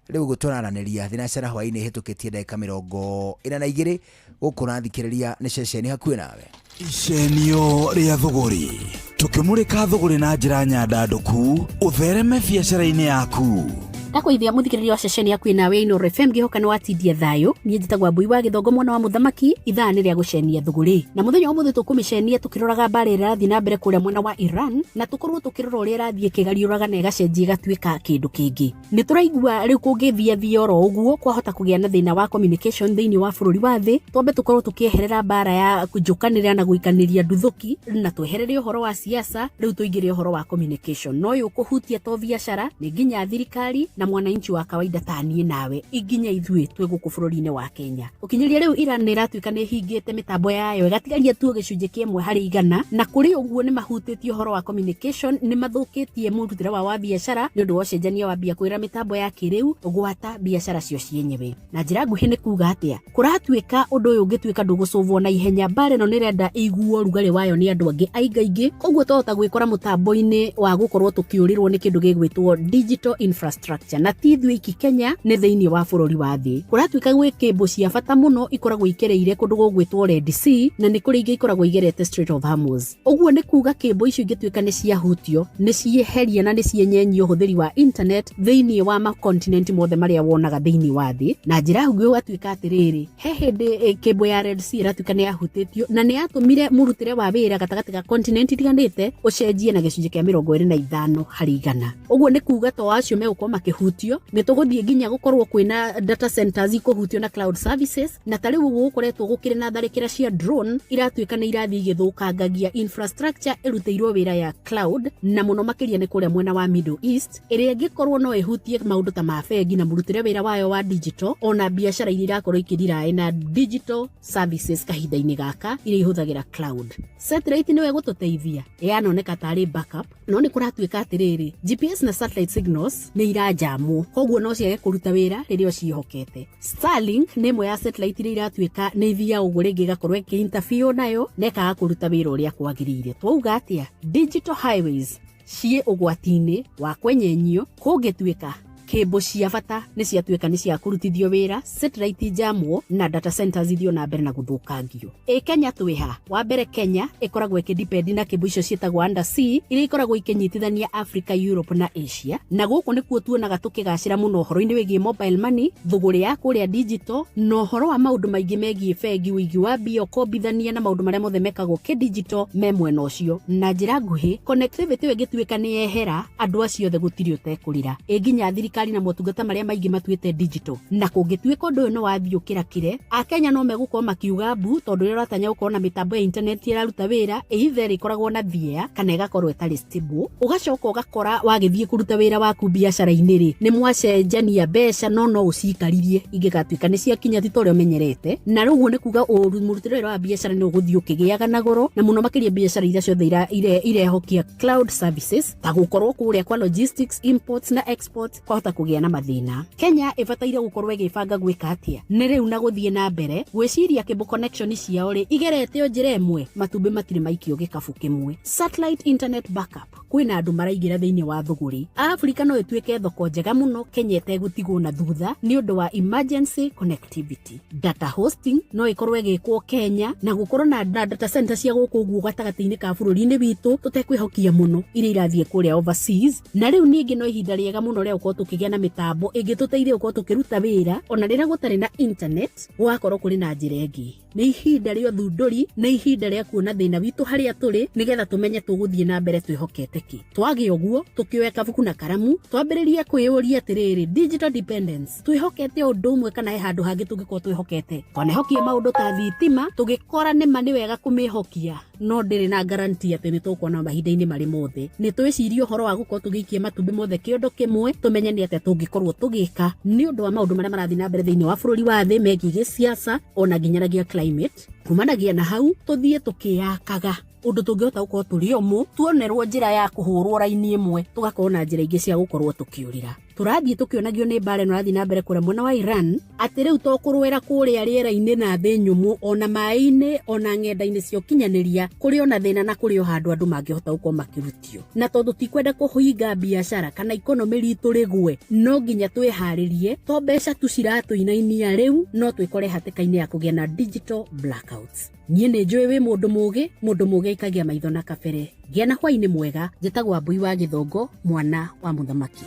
Rĩu gũtũraranĩria thinacara hwaĩ-inĩ hĩtũkĩtie ndagĩka 42 gũkũ ũrathikĩrĩria nĩ ceceni hakuhĩ nawe. Icenio rĩa thũgũrĩ, tũkĩmũrĩka thũgũrĩ na njĩra nyandandũku ũthereme biacara-inĩ yaku. Ndakũithia mũthikĩrĩria wa ceceni yaku nawe Inooro FM, ngĩhoka nĩ watindia thayũ. Niĩ njĩtagwo Mbui wa Gĩthongo mwana wa mũthamaki. Ithaa nĩ rĩa gũcenia thũgũrĩ, na mũthenya wa ũmũthĩ tũkũmĩcenia tũkĩroraga mbara ĩrĩa ĩrathiĩ na mbere kũrĩa mwena wa Iran, na tũkorwo tũkĩrora ũrĩa ĩrathiĩ ĩkĩgariũraga na ĩgacenjia ĩgatuĩka kĩndũ kĩngĩ. Nĩ tũraigua rĩu kũngĩthiathia oro ũguo kwahota kũgĩa na thĩna wa communication thĩinĩ wa bũrũri wa thĩ. Twambe tũkorwo tũkĩeherera mbara ya kũnjũkanĩra na gũikanĩria nduthũki, na tweherere ũhoro wa siasa, rĩu tũingĩre ũhoro wa communication. No ũyũ ũkũhutia to biacara, nĩ nginya thirikari na mwananchi wa kawaida ta niĩ nawe, nginya ithuĩ twĩ gũkũ bũrũri-inĩ wa Kenya. Ũkinyĩria rĩu Iran nĩ ĩratuĩka nĩ ĩhingĩte mĩtambo yayo, ĩgatigaria tu gĩcunjĩ kĩmwe harĩ igana, na kũrĩ ũguo nĩ mahutĩtie ũhoro wa communication, nĩ mathũkĩtie mũrutĩre wao wa biacara nĩ ũndũ wa ũcenjania wa mbia kwĩra mĩtambo ya kĩrĩu gwata biacara cio cienyewe. Na njĩra nguhĩ nĩ kuga atĩa, kũratuĩka ũndũ ũyũ ũngĩtuĩka ndũgũcũvwo na ihenya, mbara ĩno nĩ ĩrenda ĩiguo rugarĩ wayo nĩ andũ angĩ aingaingĩ, koguo twahota gwĩkora mũtambo-inĩ wa gũkorwo tũkĩũrĩrwo nĩ kĩndũ gĩgwĩtwo digital infrastructure, na ti ithuĩ iki Kenya, nĩ thĩinĩ wa bũrũri wa thĩ. Kũratuĩka gwĩ kĩmbũ cia bata mũno ikoragwo ikereire kũndũ gũgwĩtwo Red Sea, na nĩ kũrĩ ingĩ ikoragwo igerete Strait of Hormuz. Ũguo nĩ kuga kĩmbũ icio ingĩtuĩka nĩ ciahutio, nĩ cieheria na nĩ cienyenyia ũhũthĩri wa internet thĩinĩ wa makontinenti mothe marĩa wonaga thĩinĩ wa thĩ. Na njĩra nguhĩ ũgatuĩka atĩrĩrĩ, he hĩndĩ kĩmbũ ya Red Sea ĩratuĩka nĩ yahutĩtio, na nĩ yatũmire mũrutĩre wa wĩra gatagatĩ ga kontinenti itiganĩte ũcenjie na gĩcunjĩ kĩa 25 harĩ igana. Ũguo nĩ kuga to acio megũkorwo makĩhutio ikũhutio. Nĩ tũgũthiĩ nginya gũkorwo kwĩna data centers ikũhutio na cloud services, na ta rĩu ũguo gũkoretwo gũkĩrĩ na tharĩkĩra cia drone iratuĩka nĩ irathiĩ igĩthũkangagia infrastructure ĩrutĩirwo wĩra ya cloud, na mũno makĩria nĩ kũrĩa mwena wa Middle East, ĩrĩa ĩngĩkorwo no ĩhutie maũndũ ta ma bengi na mũrutĩre wĩra wayo wa digital, ona biacara iria irakorwo ikĩriraĩ na digital services kahinda-inĩ gaka iria ihũthagĩra cloud. Satellite nĩyo ĩgũtũteithia, yanoneka tarĩ backup, no nĩ kũratuĩka atĩrĩrĩ, GPS na satellite signals nĩ iranjamwo, koguo no ciage kũruta wĩra rĩrĩa ũciĩhokete. Starlink nĩ ĩmwe ya satellite iria iratuĩka nĩ ithiaga ũguo rĩngĩ ĩgakorwo ĩkĩ-interfere nayo na ĩkaga kũruta wĩra ũrĩa kwagĩrĩire. Twauga atĩa? Digital highways ciĩ ũgwati-inĩ wa kwenyenyio kũngĩtuĩka kĩmbo cia bata nĩ ciatuĩka nĩ cia kũrutithio wĩra, satellite njamwo na data centers ithio na mbere na gũthũkangio. Ĩ Kenya twĩha? Wa mbere, Kenya ĩkoragwo ĩkĩdepend na kĩmbo icio ciĩtagwo undersea iria ikoragwo ikĩnyitithania Africa, Europe na Asia, na gũkũ nĩkuo tuonaga tũkĩgacĩra mũno ũhoro-inĩ wĩgiĩ mobile money, thũgũrĩ ya kũrĩa digital, na ũhoro wa maũndũ maingĩ megiĩ bengi, ũigi wa mbia, ũkombithania na maũndũ marĩa mothe mekagwo kĩ-digital me mwena ũcio. Na njĩra nguhĩ, connectivity ĩyo ĩngĩtuĩka nĩ yehera, andũ acio othe gũtirĩ ũtekũrĩra, ĩ nginya thirikari na motungata marĩa maingĩ matuĩte digital. Na kũngĩtuĩka ũndũ ũyũ nĩ wathiĩ ũkĩrakĩre, akenya no megũkorwo makiuga mbu, tondũ rĩrĩa ũratanya gũkorwo na mĩtambo ya internet ĩraruta wĩra, either ĩkoragwo na thĩa kana ĩgakorwo ĩtarĩ stable. Ũgacoka ũgakora wagĩthiĩ kũruta wĩra waku biacara-inĩ rĩ, nĩ mwacenjania mbeca no no ũcikaririe ingĩgatuĩka nĩ ciakinya ti ta ũrĩa ũmenyerete. Na rĩu ũguo nĩ kuga ũru mũrutĩre wĩra wa biacara nĩ ũgũthiĩ ũkĩgĩaga na goro, na mũno makĩria biacara iria ciothe irehokia cloud services ta gũkorwo kũrĩa kwa logistics, imports na exports kwahota kũgĩa na mathĩna. Kenya ĩbataire gũkorwo ĩgĩbanga gwĩka atĩa nĩ rĩu na gũthiĩ na mbere gwĩciria cable connection ciao rĩ igerete o njĩra ĩmwe, matumbĩ matirĩ maikio gĩkabu kĩmwe. Satellite internet backup, kwĩna andũ maraingĩra thĩinĩ wa thũgũrĩ. Afrika no ĩtuĩke thoko njega mũno Kenya ĩtegũtigwo na thutha nĩ ũndũ wa emergency connectivity. Data hosting no ĩkorwo ĩgĩkwo Kenya na gũkorwo na data center cia gũkũ ũguo gatagatĩ-inĩ ka bũrũri-inĩ witũ tũtekwĩhokia mũno iria irathiĩ kũrĩa overseas. Na rĩu ningĩ no ihinda rĩega mũno rĩa gũkorwo tũkĩgĩa na mĩtambo ĩngĩtũteithia gũkorwo tũkĩruta wĩra ona rĩrĩa gũtarĩ na internet, gũgakorwo kũrĩ na njĩra ĩngĩ. Nĩ ihinda rĩa ũthundũri, nĩ ihinda rĩa kuona thĩna witũ harĩa tũrĩ nĩgetha tũmenye tũgũthiĩ na mbere twĩhokete kĩ. Twagĩa ũguo tũkĩoya kabuku na karamu twambĩrĩrie kwĩyũria atĩrĩrĩ, digital dependence twĩhokete ũndũ ũmwe kana he handũ hangĩ tũngĩkorwo twĩhokete? Twanehokia maũndũ ta thitima, tũgĩkora nĩma nĩ wega kũmĩhokia, no ndĩrĩ na guarantee atĩ nĩ tũkuona mahinda-inĩ marĩ mothe. Nĩ twĩcirie ũhoro wa gũkorwo tũgĩikia matumbĩ mothe kĩondo kĩmwe, tũmenye nĩ atĩa tũngĩkorwo tũgĩka nĩ ũndũ wa maũndũ marĩa marathiĩ na mbere thĩinĩ wa bũrũri wa thĩ megiĩ gĩciaca ona nginyanagia climate. Kumanagia na hau tũthiĩ tũkĩyakaga ũndũ tũngĩhota gũkorwo tũrĩ ũmũ, tuonerwo njĩra ya kũhũrwo raini ĩmwe, tũgakorwo na njĩra ingĩ cia gũkorwo tũkĩũrĩra. Tũrathiĩ tũkĩonagio nĩ mbara ĩno ĩrathiĩ na mbere kũrĩa mwena wa Iran atĩ rĩu to kũrũĩra kũrĩa rĩera-inĩ na thĩ nyũmũ, ona maĩ-inĩ, ona ng'enda-inĩ cia ũkinyanĩria, kũrĩ ona thĩna na kũrĩ o handũ andũ mangĩhota gũkorwo makĩrutio. Na tondũ tikwenda kũhinga biacara kana ikonomĩ ritũ rĩgwe, no nginya twĩharĩrie, to mbeca tu ciratũinainia rĩu, no twĩkore hatĩka-inĩ ya kũgĩa na digital blackouts. Niĩ nĩ njũĩ wĩ mũndũ mũgĩ, mũndũ mũgĩ aikagia maitho na kabere. Gĩa na hwaĩ-inĩ mwega. Njĩtagwo Wambui wa Gĩthongo, mwana wa mũthamaki.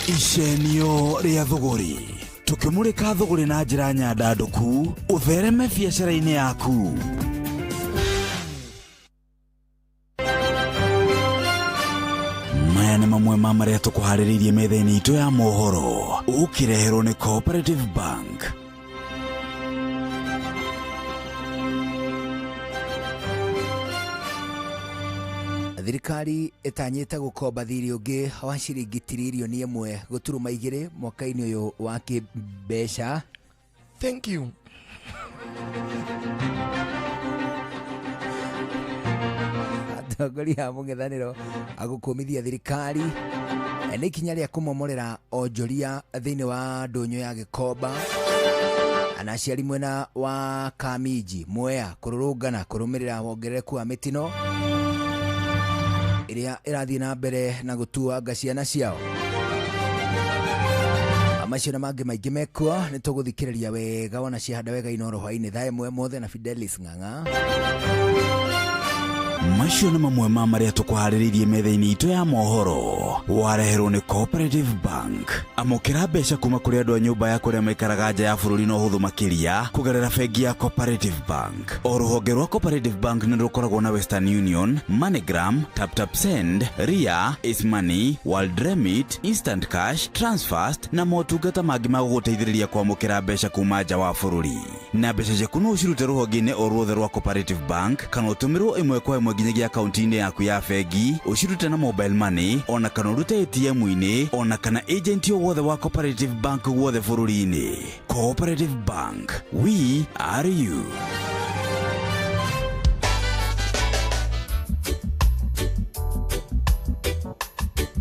Icenio rĩa thũgũrĩ, tũkĩmũrĩka thũgũrĩ na njĩra nyandandũku ũthereme biacara-inĩ yaku. Maya nĩ mamwe ma marĩa tũkũharĩrĩirie metha-inĩ itũ ya mohoro, ũkĩreherwo nĩ Cooperative Bank. Thirikari ĩtanyĩte gũkomba thirĩ ũngĩ wa ciringi tiririoni 1.2 mwaka-inĩ ũyũ wa kĩmbeca. Thank you. Atongoria a mũng'ethanĩro agũkũmithia thirikari nĩ ikinya rĩa kũmomorera onjoria thĩinĩ wa ndũnyũ ya Gĩkomba. Na aciari mwena wa Kamiji Mwea kũrũrũngana kũrũmĩrĩra wongerereku wa mĩtino ĩrĩa ĩrathiĩ na mbere na gũtuanga ciana ciao. Macio na mangĩ maingĩ mekuo nĩ tũgũthikĩrĩria wega wona ciahanda wega Inooro hwaĩ-inĩ thaa 1 mothe na Fidelis Ng'ang'a. Macio nĩ mamwe ma marĩa tũkũharĩrĩirie metha-inĩ itũ ya mohoro. Wareherwo nĩ Cooperative Bank. Amũkĩra mbeca kuma kũrĩ andũ a nyũmba ya kũrĩa maikaraga nja ya bũrũri na ũhũthũ makĩria kũgerera bengi ya Cooperative Bank. O rũhonge rwa Cooperative Bank nĩ rũkoragwo na Western Union, MoneyGram, TapTap Send, Ria, Ace Money, World Remit, Instant Cash, Transfast na motungata mangĩ ma gũgũteithĩrĩria kwamũkĩra mbeca kuma nja wa bũrũri. Na mbeca ciaku no ũcirute rũhonge-inĩ o ruothe rwa Cooperative Bank kana ũtũmĩrwo ĩmwe kwa ĩmwe nginyagia akaunti-inĩ yaku ya bengi, ũcirute na mobile money ona kana ũrute ATM-inĩ ona kana agent o wothe wa Cooperative Bank guothe bũrũri-inĩ. Cooperative Bank, we are you.